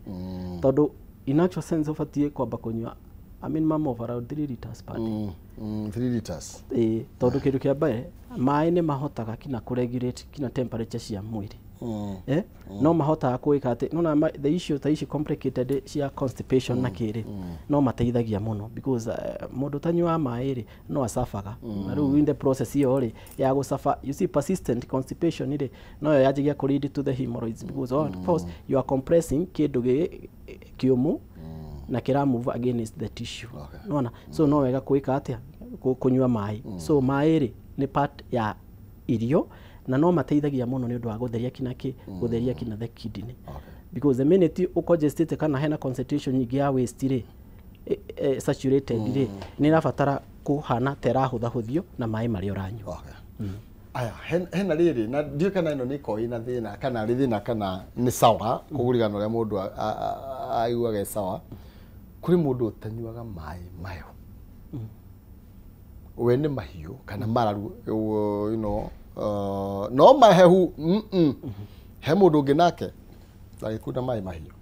tondũ in actual sense ũbatiĩ kwamba kũnyua a minimum of around 3 liters per day. 3 liters. Ĩĩ, tondũ kĩndũ kĩa mbere, maĩ nĩ mahotaga kinya kũregulate kinya temperature cia mwĩrĩ. No mahotaga gwĩka atĩ nona the issue ta ici complicated cia constipation na kĩrĩ, no mateithagia mũno, because mũndũ ũtanyuaga maĩ rĩ, no acabaga, na rĩu in the process ĩyo rĩ ya gũcaba, you see, persistent constipation rĩ, noyo yanjagia kũ lead to the hemorrhoids, because of course you are compressing kĩndũ gĩ kĩũmũ na kĩra move against the tissue. Nona so no wega gwĩka atĩa? Kũnyua maĩ. So maĩ rĩ, nĩ part ya irio, na no mateithagia mũno nĩ ũndũ wa gũtheria kina kĩ, gũtheria kina the kidney, because the minute ũcongestĩte kana hena concentration nyingĩ ya waste rĩ, saturated rĩ, nĩ ĩrabatara kũhana ta ĩrahũthahũthio na maĩ marĩa ũranyua. Aya, hena rĩrĩ, na ndiũĩ kana ĩno nĩ ĩkoragwo ĩna thĩna kana rĩ thĩna kana nĩ sawa, kũgũrigana ũrĩa mũndũ aiguaga. Ĩ sawa, kũrĩ mũndũ ũtanyuaga maĩ mahehu, we nĩ mahiũ kana mararu, no mahehu. He mũndũ ũngĩ nake agĩkunda maĩ mahiũ.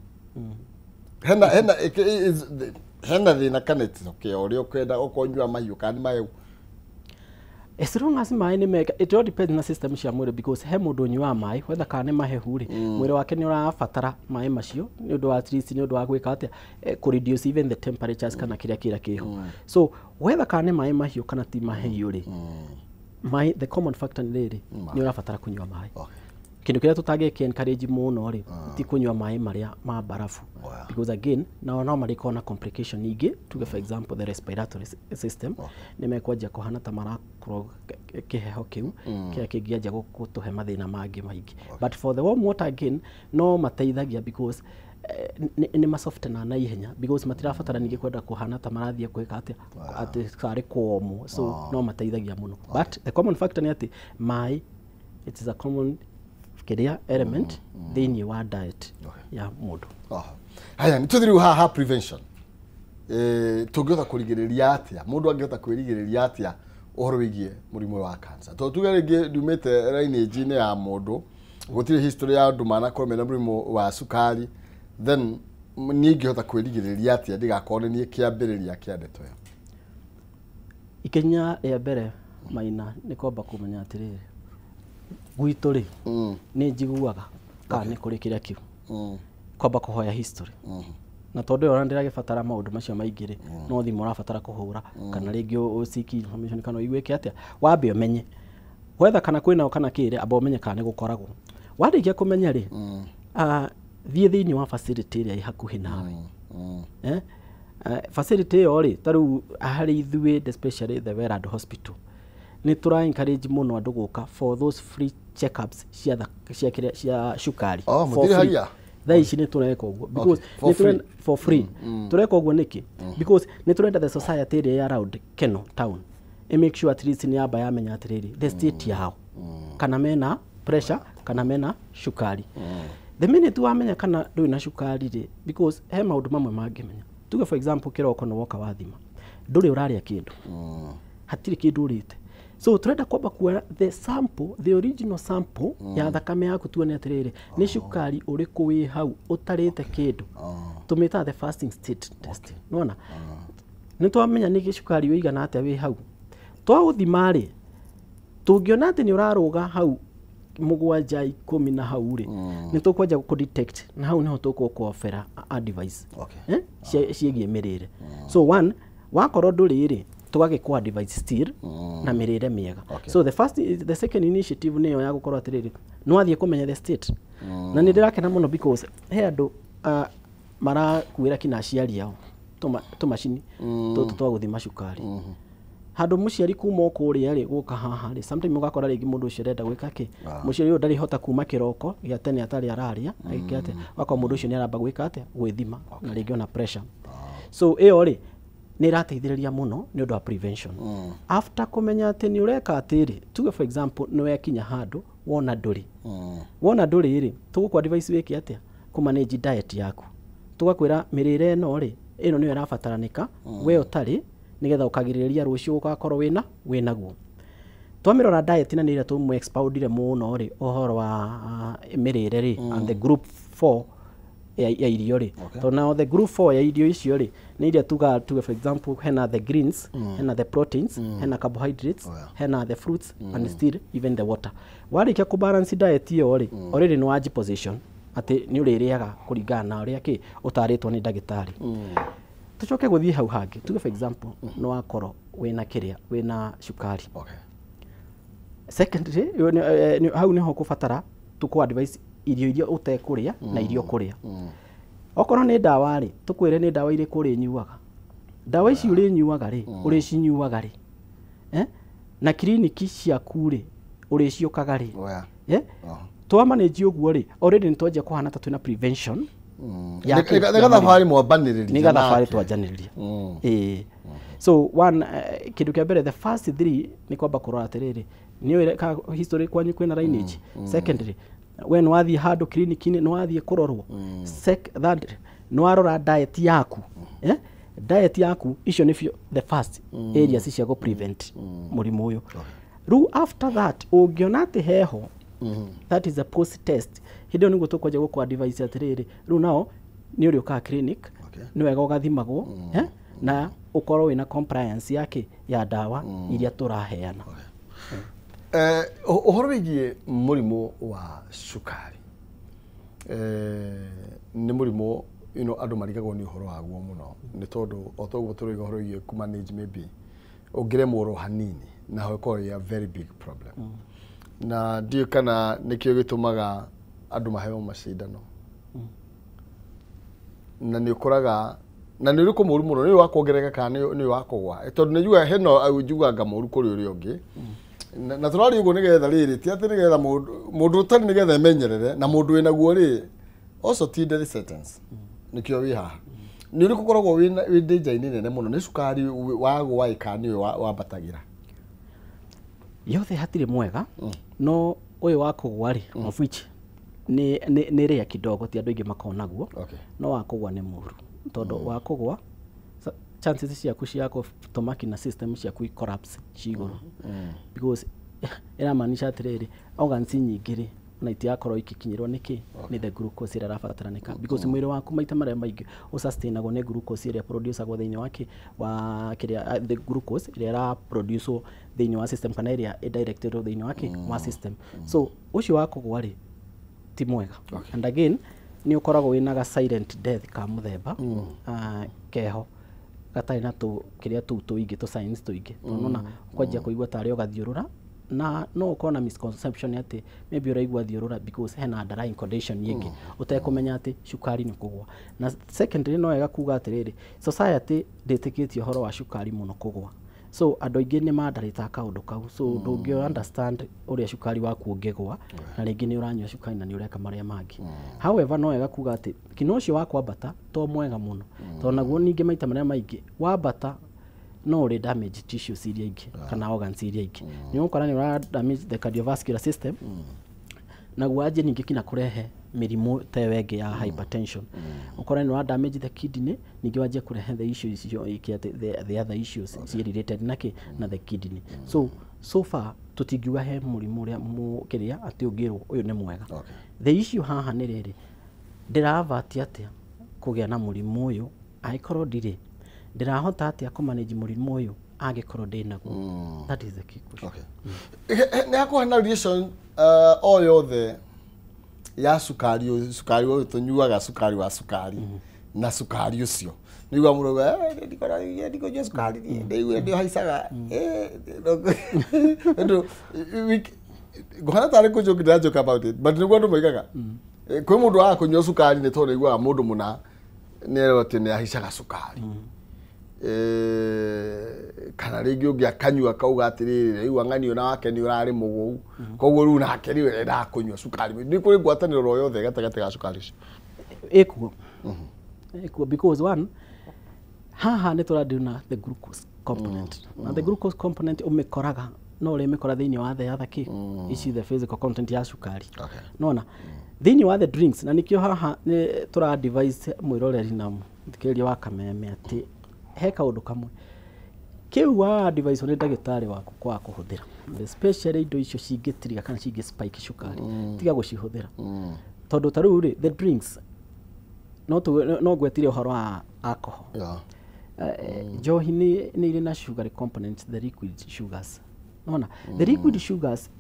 Hena thĩna kana it's okay, ũrĩa ũkwenda ũkonyua mahiũ kana nĩ mahehu? As long as maĩ nĩ mega, it all depends na system cia mwĩrĩ, because he mũndũ ũnyuaga maĩ whether kana nĩ mahehu rĩ, mwĩrĩ wake nĩ ũrabatara maĩ macio nĩ ũndũ wa, at least nĩ ũndũ wa gwĩka atĩa, kũ reduce even the temperatures kana kĩrĩa kĩho. So whether kana nĩ maĩ mahiũ kana ti mahiũ rĩ, maĩ, the common factor nĩ rĩrĩ, nĩ ũrabatara kũnyua maĩ. Kĩndũ kĩrĩa tũtangĩkĩ encourage mũno rĩ, ti kũnyua maĩ marĩa ma barafu, because again nao no marĩkorwo na complication ingĩ. Tuge for example the respiratory system nĩ mekwanjia kũhana ta marakorwo kĩheho kĩu kĩrĩa kĩngĩanjia gũtũhe mathĩna mangĩ maingĩ. But for the warm water, again no mateithagia, because nĩ masoftena na ihenya, because matirabatara ningĩ kwenda kũhana ta marathiĩ gwĩka atĩa, atĩ karĩ kũomwo. So no mateithagia mũno, but the common factor nĩ atĩ maĩ, it is a common kĩrĩa element thĩinĩ wa diet ya mũndũ. Aha. Haya, nĩ tũthiĩ rĩu haha prevention. Tũngĩhota kũrigĩrĩria atĩa, mũndũ angĩhota kwĩrigĩrĩria atĩa ũhoro wĩgiĩ mũrimũ wa cancer? Tondũ tuge rĩngĩ ndumĩte lineage-inĩ ya mũndũ, gũtirĩ history ya andũ manakorwo mena mũrimũ wa cukari, then niĩ ingĩhota kwĩrigĩrĩria atĩa ndigakorwo nĩ niĩ kĩambĩrĩria kĩa ndeto ĩyo? Ikinya rĩa mbere, Maina, nĩ kwamba kũmenya atĩrĩrĩ, gwitũ rĩ, nĩ njiguaga kana nĩ kũrĩ kĩrĩa kĩu, kwamba kũhoya history. Na tondũ ona ndĩragĩbatara maũndũ macio maingĩ rĩ, no thimũ ũrabatara kũhũra kana rĩngĩ ũseek information kana ũiguĩke atĩa, wambe ũmenye whether kana kwĩnao kana kĩrĩ, amba ũmenye kana nĩ gũkoragwo. Warĩkia kũmenya rĩ, thiĩ thĩinĩ wa facility ĩrĩa ĩ hakuhĩ nawe. Facility ĩyo rĩ, ta rĩu harĩ ithuĩ, especially the Wellard Hospital, nĩ tũra encourage mũno andũ gũka for those free checkups cia kĩrĩa, cia cukari. Oh, For free. Mũtirĩhagia? Thaa ici nĩ tũreka ũguo because For nĩ free. For free. Tũreka ũguo nĩkĩ? Because nĩ tũrenda the society ĩrĩa ĩ around Keno town ĩ make sure at least nĩ yamba yamenya atĩrĩrĩ, the state yao, kana mena pressure kana mena cukari. The minute wamenya kana ndũrĩ na cukari rĩ, because he maũndũ mamwe mangĩmenya. Tuge for example kĩroko nĩ woka wathima, ndũrĩ ũrarĩa kĩndũ, hatirĩ kĩndũ ũrĩte, so turenda kwamba kuoya the sample, the original sample ya thakame yaku, tuone atĩrĩrĩ, nĩ cukari ũrĩkũ wĩ hau ũtarĩte kĩndũ. Tũmĩtaga the fasting state test. Nĩwona nĩ twamenya nĩ gĩcukari ũigana atĩa wĩ hau. Twaũthima rĩ, tũngĩona atĩ nĩ ũrarũga hau 7, 10 na hau rĩ, nĩ tũkwanja kũ detect, na hau nĩho tũgũkũofera advice ciĩgiĩ mĩrĩre. So one, wakorwo ndũrĩ rĩ, Tũgagĩkũ advise still na mĩrĩre mĩega. So the first, the second initiative nĩyo ya gũkorwo atĩrĩrĩ, nĩ wathiĩ kũmenya the state. Na nĩ ndĩrakena mũno because he andũ marakuĩra kina aciari ao tũmacini tũtũ twa gũthima cukari. Handũ mũciari kuma o kũrĩa rĩ gũka haha rĩ, sometimes ũgakora rĩngĩ mũndũ ũcio arenda gwĩka kĩ, mũciari ũyũ ndarĩhota kuma kĩroko gĩa tene atarĩ ararĩa, agĩke atĩa, ũgakora mũndũ ũcio nĩ aramba gwĩka atĩa, gwĩthima na rĩngĩ ona pressure. So ĩyo rĩ nĩ ĩrateithĩrĩria mũno nĩ ũndũ wa prevention. After kũmenya atĩ nĩ ũreka atĩrĩ, tuge for example nĩ wekinya handũ wona ndũrĩ, wona ndũrĩ rĩ, tũgũkũ advice wĩke atĩa, kũ manage diet yaku. Tũgakwĩra mĩrĩre ĩno rĩ, ĩno nĩyo ĩrabataranĩka we ũtarĩ, nĩgetha ũkagirĩrĩria rũciũ ũgakorwo wĩna wĩnaguo. Twamĩrora diet na nĩ ĩrĩa tũmũ expoundire mũno rĩ ũhoro wa mĩrĩre rĩ, and the group 4 ya irio rĩ. Tondũ now the group 4 ya irio icio rĩ nĩ iria tuga for example hena the greens, hena the proteins, hena carbohydrates, hena the fruits, and still even the water. Warĩkia kũ balance diet ĩyo rĩ, already nĩ wanji position atĩ nĩ ũrĩrĩaga kũringana na ũrĩa kĩ ũtarĩtwo nĩ ndagĩtarĩ. Tucoke gũthiĩ hau hangĩ, tuge for example nĩ wakorwo wĩna kĩrĩa, wĩna cukari. Secondly, hau nĩho kũbatara tũkũ advise irio iria ũtekũrĩa na irio ũkũrĩa. Okorwo nĩ ndawa rĩ, tũkwĩre nĩ ndawa irĩkũ ũrĩnyuaga. Ndawa ici ũrĩnyuaga rĩ, ũrĩcinyuaga rĩ, na kiriniki ciaku rĩ, ũrĩciũkaga rĩ. Twa manage ũguo rĩ, already nĩ twanjia kũhana ta twĩna prevention. Nĩ gathabarĩ mwambanĩrĩria. Nĩ gathabarĩ twanjanĩrĩria. So one, kĩndũ kĩa mbere, the first three nĩ kwamba kũrora atĩrĩrĩ, nĩ ũĩ history kwanyu kwĩna lineage. Secondly, we nĩ wathiĩ handũ clinic-inĩ, nĩ wathiĩ kũrorwo. Third, nĩ warora diet yaku. Diet yaku icio nĩ the first areas cia gũ prevent mũrimũ ũyũ. Rĩu after that ũngĩona atĩ heho, that is a post test. Hĩndĩ ĩyo nĩguo tũkwanjia gũkũ advise atĩrĩrĩ, rĩu nao nĩ ũrĩũkaga clinic, nĩ wega ũgathimagwo, na ũkorwo wĩna compliance yake ya ndawa iria tũraheana. Ũhoro wĩgiĩ mũrimũ wa cukari, nĩ mũrimũ andũ marigagwo nĩ ũhoro waguo mũno, nĩ tondũ o toguo tũroiga ũhoro wĩgiĩ kũ manage maybe ũngĩremwo oro hanini na ĩkorwo a very big problem. Na ndiũĩ kana nĩkĩo gĩtũmaga andũ maheo macindano. Na nĩ ũkoraga na nĩ ũrĩkũ mũru mũno, nĩ ũyũ wa kuongerereka kana nĩ ũyũ wa kũgwa, tondũ nĩ njugaga hena njugaga mũru kũrĩ ũrĩa ũngĩ. Na tũraria ũguo nĩgetha rĩrĩ, ti atĩ nĩgetha mũndũ ũtarĩ nĩgetha emenyerere, na mũndũ wĩnaguo rĩ also ti death sentence, nĩkĩo wĩ haha. Nĩ ũrĩkũ ũkoragwo wĩ danger-inĩ nene mũno, nĩ cukari wagwa ĩ kana nĩ ũyũ wambatagĩra? Yothe hatirĩ mwega, no ũyũ wa kũgwa rĩ, of which nĩ rĩa kidogo, ti andũ aingĩ makoragwo naguo, no wa kũgwa nĩ mũru, tondũ wa kũgwa chances ciaku cia gũtũma kinya system ciaku i collapse ci igũrũ, because ĩramaanisha atĩrĩrĩ, organs nyingĩ rĩ ona itigakorwo ikikinyĩrwo nĩ kĩ, nĩ the glucose ĩrĩa ĩrabataranĩka, because mwĩrĩ waku maita marĩa maingĩ ũsustainagwo nĩ glucose ĩrĩa producagwo thĩinĩ wa kĩ, wa kĩrĩa, the glucose ĩrĩa ĩraproducwo thĩinĩ wa system, kana ĩrĩa ĩdirectedwo thĩinĩ wa kĩ, wa system. So ũcio wa kũgwa rĩ ti mwega. And again nĩ ũkoragwo wĩna ga silent death ka mũthemba keho gatarĩ na tũ kĩrĩa tũu tũingĩ, tũ signs tũingĩ, tondũ nona kwanjia kũigua tarĩ ũgathiũrũra, na no ũkorwo na misconception atĩ maybe ũraigua thiũrũra because hena underlying condition ĩngĩ ũtekũmenya atĩ cukari nĩ kũgwa. Na secondly no wega kuga atĩrĩrĩ, society ndĩtĩkĩtie ũhoro wa cukari mũno kũgwa, so andũ aingĩ nĩ mandarĩtaga kaũndũ kau, so ndũngĩ understand ũrĩa cukari waku ũngĩgwa, na rĩngĩ nĩ ũranyua cukari na nĩ ũreka marĩa mangĩ. However no wega kuga atĩ kina ũcio wa kwambata to mwega mũno, tondũ naguo ningĩ maita marĩa maingĩ wambata no ũrĩ damage tissues iria ingĩ kana organs iria ingĩ, nĩ ũgũkora nĩ ũra damage the cardiovascular system, naguo wanjie ningĩ kinya kũrehe mĩrimũ ta ĩyo ĩngĩ ya hypertension, ũkore nĩ wa damage the kidney, ningĩ wanjie kũrehe the issues icio the other issues ci related na kĩ, na the kidney. So far tũtingiuga he mũrimũ ũrĩa kĩrĩa atĩ ũngĩrwo ũyũ nĩ mwega. The issue haha nĩ rĩrĩ, ndĩravati atĩa kũgĩa na mũrimũ ũyũ angĩkorwo ndirĩ, ndĩrahota atĩa kũ manage mũrimũ ũyũ angĩkorwo ndĩnaguo. That is the key question. Nĩ hakuhĩ na relation o yothe ya cukari, cukari ũyũ tũnyuaga, cukari wa cukari na cukari ũcio, Nĩigua mũndũ auga, "Ndikũnyua cukari niĩ, ndĩigua ndĩhaicaga." Tondũ ngũhana tarĩ kũnjoke ndĩrajoke about it, but nĩguo andũ moigaga. Kwĩ mũndũ waga kũnyua cukari nĩ tondũ aiguaga mũndũ mũna nĩerwo atĩ nĩ ahaicaga cukari. Kana rĩngĩ ũngĩ akanyua akauga atĩrĩrĩ, rĩu ang'ani ona wake nĩ ũrarĩ mũgũu, koguo rĩu nake rĩu endaga kũnyua cukari. Nĩ kũrĩ ngwatanĩro o yothe gatagatĩ ga cukari ũcio? Ĩkuo, ĩkuo, because one, haha nĩ tũradeal na the glucose component, na the glucose component ũmĩkoraga no ũrĩmĩkora thĩinĩ wa the other kĩ ici, the physical content ya cukari. Nona thĩinĩ wa the drinks, na nĩkĩo haha nĩ tũra advise mwĩroreri na mũthikĩrĩria wa kameme atĩ he kaũndũ kamwe kĩu wa advise nĩ ndagĩtarĩ waku kwaga kũhũthĩra, especially indo icio cingĩtiriga kana cingĩ spike cukari, tiga gũcihũthĩra, tondũ ta rĩu rĩ, the drinks no ngwetire ũhoro wa alcohol. Njohi nĩ irĩ na sugary component, the liquid sugars. Nona the liquid sugars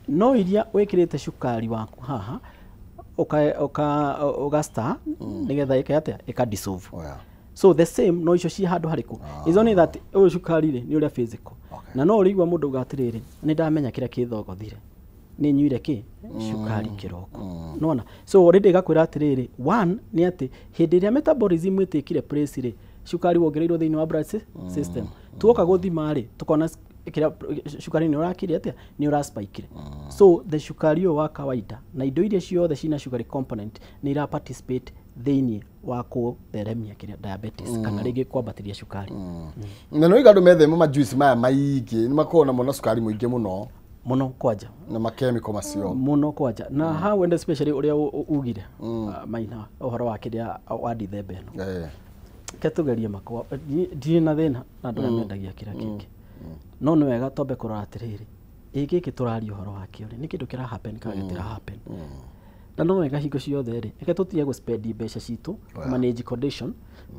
no iria wĩkĩrĩte cukari waku haha ũka stir nĩgetha ĩke atĩa, ĩka dissolve. So the same no icio ci handũ harĩkũ. It's only that ũyũ cukari rĩ nĩ ũrĩa physical. Na no ũrĩigua mũndũ auga atĩrĩrĩ, nĩ ndamenya kĩrĩa kĩthogothire, nĩ nyuire kĩ cukari kĩroko. Nona so already ĩgakwĩra atĩrĩrĩ, one nĩ atĩ hĩndĩ ĩrĩa metabolism ĩtĩkire place rĩ, cukari wongereirwo thĩinĩ wa blood system, tuoka gũthima rĩ, tukona kĩrĩa cukari nĩ ũrakire atĩa, nĩ ũraspikire. So the cukari ũyũ wa kawaida na indo iria ciothe cina sugary component nĩ ira participate thĩinĩ wa kũtheremia kĩrĩa diabetes kana rĩngĩ kwambatĩria cukari. Na no iga andũ methema majuice maya maingĩ, nĩ makoragwo namo na cukari mũingĩ mũno. Mũno kwanja. Na makemiko macio. Mũno kwanja. Na hau and especially ũrĩa ugire maina ũhoro wa kĩrĩa wa ndithemba ĩno. Ke tũgerie makwa, ndirĩ na thĩna na andũ arĩa mendagia kĩrĩa kĩngĩ, no nĩ wega twambe kũrora atĩrĩrĩ, ĩ gĩkĩ tũraria ũhoro wakĩo rĩ, nĩ kĩndũ kĩra happen kana gĩtira happen. Na no wega hingo ciothe rĩ, reke tũtige gũ-spend mbeca citũ manage condition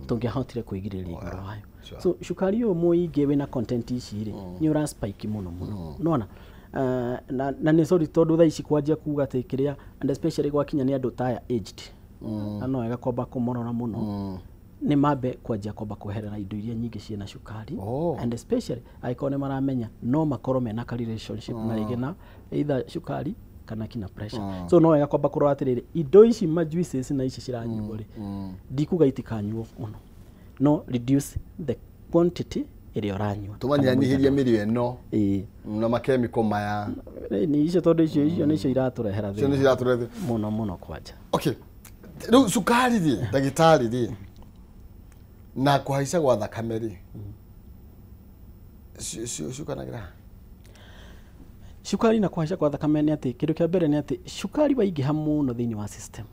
tũngĩahotire kwĩgirĩrĩria igũrũ wayo. So cukari ũyũ mũingĩ wĩna content ici rĩ, nĩ ũra spike mũno mũno. Nona na nĩ sorry tondũ thaa ici kwanjia kuga atĩ kĩrĩa, and especially gwakinya nĩ andũ ta aya aged, na no wega kwamba kũmorora mũno, nĩ mambe kwanjia kwamba kweherera indo iria nyingĩ ciĩna cukari, and especially angĩkorwo nĩ maramenya no makorwo mena ka relationship na rĩngĩ na either cukari kana kina pressure. So no wega kwamba kũrora atĩrĩrĩ, indo ici ma juices na ici ciranyuo rĩ, ndikuga itikanyuo mũno, no reduce the quantity ĩrĩa ũranyua. Tũmanyihanyihĩrie mĩrĩo ĩno na makemiko maya. Nĩ icio, tondũ icio nĩcio iratũrehera thĩna. Icio nĩcio iratũrehera mũno mũno kwanja. Okay. Rĩu cukari rĩ, ndagĩtarĩ rĩ, na kũhaica gwa thakame rĩ, ciũkanagĩra? Cukari na kũhaica kwa thakame nĩ atĩ, kĩndũ kĩa mbere nĩ atĩ cukari waingĩha mũno thĩinĩ wa system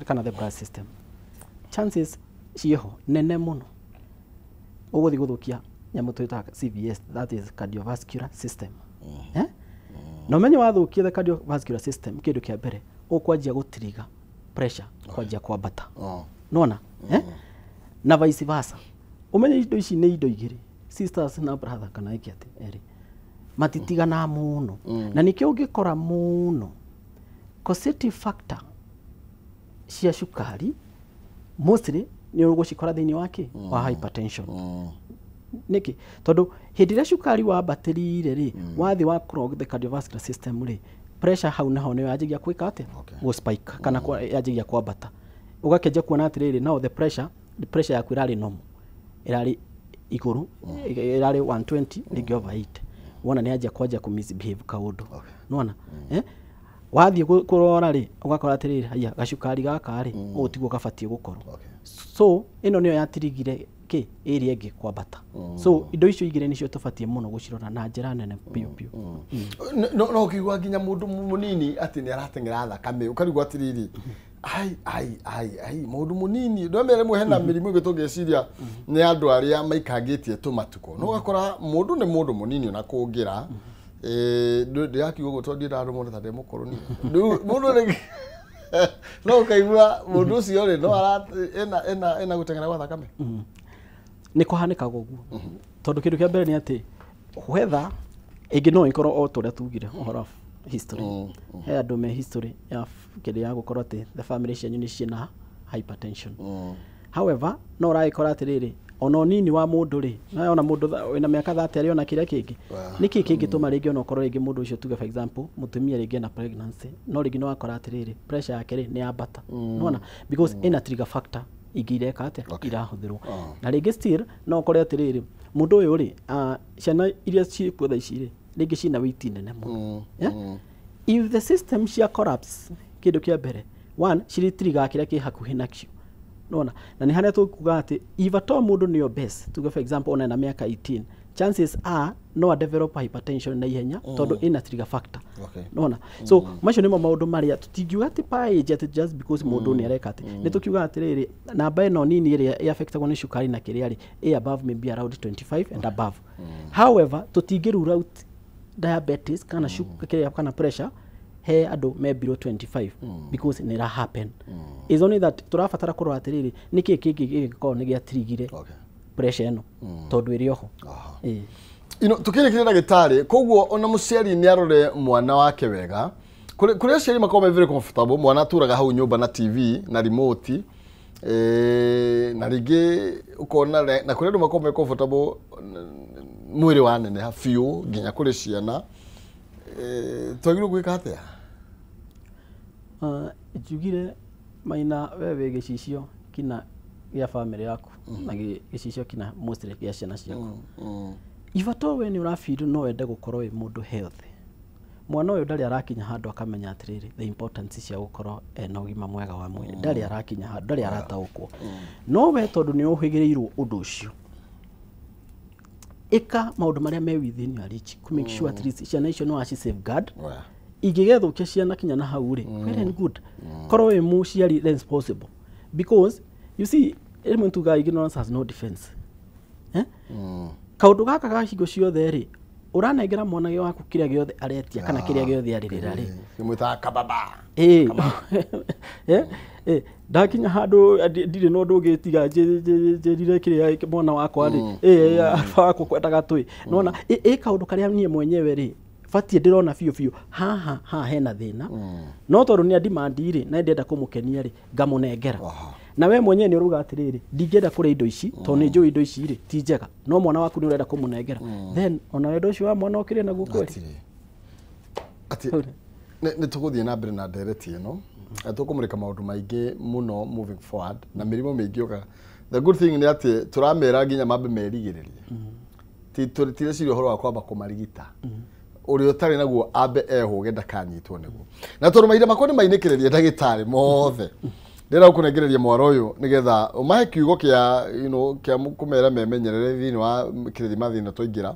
kana the blood system, chances ciĩho nene mũno ũgũthiĩ gũthũkia nyamũ twĩtaga CVS, that is cardiovascular system. Na ũmenye wathũkia the cardiovascular system, kĩndũ kĩa mbere ũkwanjia gũtiriga pressure, kwanjia kwambata. Nona na vice versa. Ũmenye indo ici nĩ indo igĩrĩ, sisters na brother, kana ĩke atĩ erĩ matitigana mũno. Na nĩkĩo ũngĩkora mũno causative factor cia cukari mostly nĩ ũgũcikora thĩinĩ wa kĩ wa hypertension. Nĩkĩ? Tondũ hĩndĩ ĩrĩa cukari wambatĩrire rĩ, wathiĩ wa clog the cardiovascular system rĩ, pressure hau naho nĩ yanjagia gwĩka atĩa, gũ spike kana yanjagia kwambata. Ũgakĩanjia kuona atĩrĩrĩ, now the pressure yaku ĩrarĩ normal, ĩrarĩ igũrũ, ĩrarĩ 120 rĩngĩ over 8, wona nĩ yanjia kwanjia kũ misbehave kaũndũ. Nĩwona? Wathiĩ kũrora rĩ, ũgakora atĩrĩrĩ, haiya gacukari gaka rĩ, ũũ tiguo gabatiĩ gũkorwo. So ĩno nĩyo yatirigire kĩ ĩrĩa ĩngĩ kwambata. So indo icio igĩrĩ nĩcio tũbatiĩ mũno gũcirora na njĩra nene biũ biũ. No ũkĩigua nginya mũndũ mũnini atĩ nĩ arateng'era thakame, ũkarigwo atĩrĩrĩ, ai ai ai ai, mũndũ mũnini ndwamere rĩmwe hena mĩrimũ ĩngĩ tũngĩciria nĩ andũ arĩa maikangĩtie tũmatukũ, no ũgakora mũndũ nĩ mũndũ mũnini ona kũngĩra ndĩrakiuga ũguo tondũ ndiendaga andũ mone ta ndĩ mũkũrũ niĩ. Rĩu mũndũ rĩngĩ no ũkaigua mũndũ ũcio rĩ, no ena gũteng'era gwa thakame. Nĩ kũhanĩkaga ũguo, tondũ kĩndũ kĩa mbere nĩ atĩ whether ĩngĩ no ĩkorwo o ta ũrĩa tugire ũhoro wa history. He andũ me history ya kĩrĩa ya gũkorwo atĩ the family cianyu nĩ ciĩna hypertension. However, no ũragĩkora atĩrĩrĩ, ona ũnini wa mũndũ rĩ, na ona mũndũ wĩna mĩaka 30 arĩ ona kĩrĩa kĩngĩ, nĩkĩ kĩngĩtũma rĩngĩ ona ũkorwo rĩngĩ mũndũ ũcio, tuge for example, mũtumia rĩngĩ ena pregnancy, no rĩngĩ nĩ wakora atĩrĩrĩ, pressure yake rĩ nĩ yambata. Nĩwona, because ĩna trigger factor ingĩ ireka atĩa, irahũthĩrwo. Na rĩngĩ still no ũkore atĩrĩrĩ, mũndũ ũyũ rĩ, ciana iria ciĩkuo thaa ici rĩ, rĩngĩ ciĩna weight nene mũno. Yeah? If the system cia collapse, kĩndũ kĩa mbere one cirĩ kĩrĩa kĩ hakuhĩ nakĩo. Nona na nĩ harĩa tũkuga atĩ if at all mũndũ nĩ obese, tuge for example ona ena mĩaka 18, chances are no a develop hypertension na ihenya, tondũ ĩna trigger factor. Nona so macio nĩmo maũndũ marĩa tũtingiuga atĩ per age, atĩ just because mũndũ nĩ areka atĩ nĩ tũkiuga atĩrĩrĩ, namba ĩno nini ĩrĩa ĩaffectagwo nĩ cukari na kĩrĩa rĩ, ĩ above maybe around 25 and above. However, tũtingĩ rule out diabetes kana kĩrĩa kana pressure he andũ me below 25, because nĩ ĩra happen. Is only that tũrabatara kũrora atĩrĩrĩ, nĩkĩ kĩngĩ gĩgĩkorwo nĩ gĩatrigire pressure ĩno, tondũ ĩrĩ oho. Ĩĩ. Tukĩrĩkĩria, ndagĩtarĩ, koguo ona mũciari nĩ arore mwana wake wega. Kũrĩ aciari makoragwo me very comfortable, mwana atũraga hau nyũmba na TV na remote, na rĩngĩ ũkona na kũrĩ andũ makoragwo me comfortable mwĩrĩ waneneha biũ nginya kũrĩ ciana. Twagĩrĩirwo gwĩka atĩa? Njugire Maina, we wĩ gĩcicio kina gĩa bamĩrĩ yaku na gĩcicio kina mostly gĩa ciana ciaku. If at all we nĩ ũrafeel no wende gũkorwo wĩ mũndũ healthy, mwana ũyũ ndarĩ arakinya handũ akamenya atĩrĩrĩ, the importance cia gũkorwo ena ũgima mwega wa mwĩrĩ, ndarĩ arakinya handũ, ndarĩ arataũkwo, no we tondũ nĩ ũhĩgĩrĩirwo ũndũ ũcio, ĩka maũndũ marĩa me within your reach ku make sure at least ciana icio no waci safeguard. Ingĩgethũkia ciana kinya na hau rĩ, well and good. Korwo wĩ mũciari responsible, because you see, rĩmwe tugaga ignorance has no defense, eh? Kaũndũ gaka ga hingo ciothe rĩ, ũranengera mwana waku kĩrĩa gĩothe aretia kana kĩrĩa gĩothe arĩrĩra rĩ, Kĩmwĩtaga kababa. Ĩĩ. Ndakinya handũ ndirĩ na ũndũ ũngĩ tiga njĩrire kĩrĩa mwana wakwa rĩ, ĩ wakwa kwendaga twĩ nona ĩ kaũndũ karĩa niĩ mwenyewe rĩ batiĩ ndĩrona biũ biũ haha haha hena thĩna, no tondũ nĩ demand rĩ na ndĩrenda kũmũkenia rĩ, ngamũnengera. Na we mwenyewe nĩ ũrauga atĩrĩrĩ, ndingĩenda kũrĩa indo ici tondũ nĩ njũĩ indo ici rĩ ti njega, no mwana waku nĩ ũrenda kũmũnengera, then ona wendo ũcio wa mwana ũkĩrĩ naguo kweli. Atĩ nĩ tũgũthiĩ na mbere na ndereti ĩno na tũkũmũrĩka maũndũ maingĩ mũno moving forward na mĩrimũ mĩingĩ ũkaga. The good thing nĩ atĩ tũramera nginya mambe merigĩrĩrie, ti tireciria ũhoro wa kwamba kũmarigita. Ũrĩa ũtarĩ naguo ambe ehũge ndakanyitwo nĩguo. Na tondũ mahinda makwa nĩ mainĩkĩrĩria, ndagĩtarĩ mothe, ndĩrenda gũkũnengereria mwaro ũyũ nĩgetha ũmahe kiugo kĩa kĩa kũmera memenyerere thĩinĩ wa kĩrĩthima thĩna twaingĩra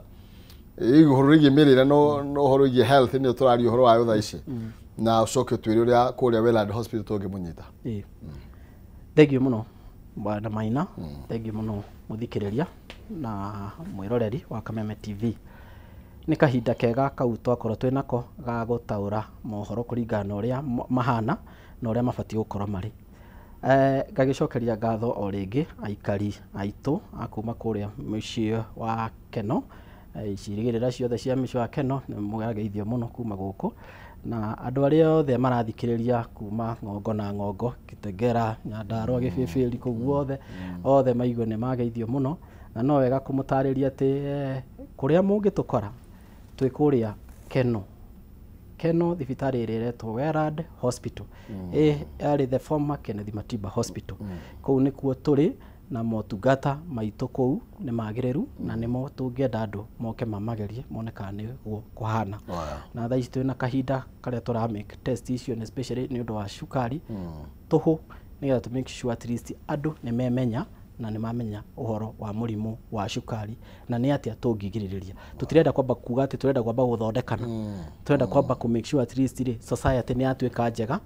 ũhoro wĩgiĩ mĩrĩre, no ũhoro wĩgiĩ health nĩyo tũraria ũhoro wayo thaa ici, na ũcoke ũtwĩre ũrĩa kũrĩa Wayland Hospital tũngĩmũnyita. Ĩĩ, thengiũ mũno bwana Maina, thengiũ mũno mũthikĩrĩria na mwĩroreri wa Kameme TV. Nĩ kahinda kega kau twakorwo twĩ nako ga gũtaũra mohoro kũringana na ũrĩa mahana na ũrĩa mabatiĩ gũkorwo marĩ. Ngagĩcokeria ngatho o rĩngĩ aikari aitũ a kuma kũrĩa mũciĩ wa Keno, icigĩrĩra ciothe cia mũciĩ wa Keno, nĩ mũrageithio mũno kuma gũkũ, na andũ arĩa othe marathikĩrĩria kuma ng'ongo na ng'ongo, Kitengera, Nyandarua, Gĩbĩbĩri, kũu guothe, othe maigue nĩ mageithio mũno. Na no wega kũmũtarĩria atĩ kũrĩa mũngĩtũkora twĩ kũrĩa Keno, Keno thibitarĩ ĩrĩa ĩretwo Wayland Hospital, ĩ yarĩ the former Kenneth Matiba Hospital. Kũu nĩkuo tũrĩ na motungata maitũ kũu nĩ magĩrĩru, na nĩmo tũngĩenda andũ moke mamagerie mone kana nĩguo kũhana. Na thaa ici twĩna kahinda karĩa tũra make test icio nĩ especially nĩ ũndũ wa cukari tũhũ, nĩgetha tũ make sure at least andũ nĩ memenya na nĩ mamenya ũhoro wa mũrimũ wa cukari na nĩ atĩa tũngĩgirĩrĩria. Tũtirenda kwamba kuga atĩ tũrenda kwamba gũthondekana, tũrenda kwamba kũ make sure at least rĩ society nĩ yatuĩka njega,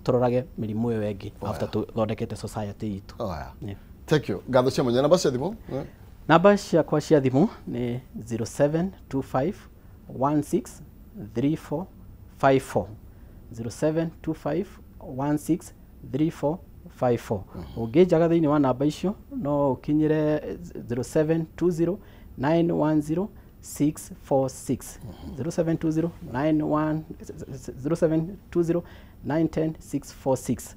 tũrorage mĩrimũ ĩyo ĩngĩ after tũthondekete society itũ. Yeah. Thank you. Ngatho cia mwanya. Namba cia thimũ? Namba ciakwa cia thimũ nĩ 0725 16 3454, 0725 16 3454. Ũngĩnjaga thĩinĩ wa namba icio no ũkinyĩre 0720 910 646. 0720 91 0720 910 646.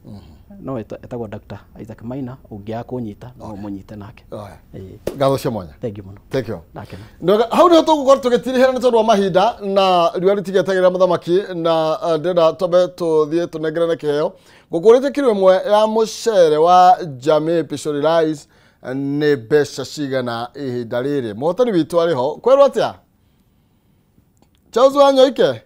No etagwo Dr. Isaac Maina, ũngĩaga kũnyita no ũmũnyite nake. Ĩĩ. Ngatho cia mwanya. Thank you mũno. Thank you. Ndakena. Ndoga hau niho tũgũkorwo tũgĩtirihĩra nĩ tondũ wa mahinda na riũa rĩtigĩetagĩrĩra mũthamaki na ndĩrenda twambe tũthiĩ tũnengerane kĩheo. Ngũkũrĩte kiro ĩmwe ya mũcere wa Jamii Pishori Rice nĩ mbeca cigana ihinda rĩrĩ? Mũhotani witũ arĩ ho. Kwerwo atĩa? Charles Wanyoike?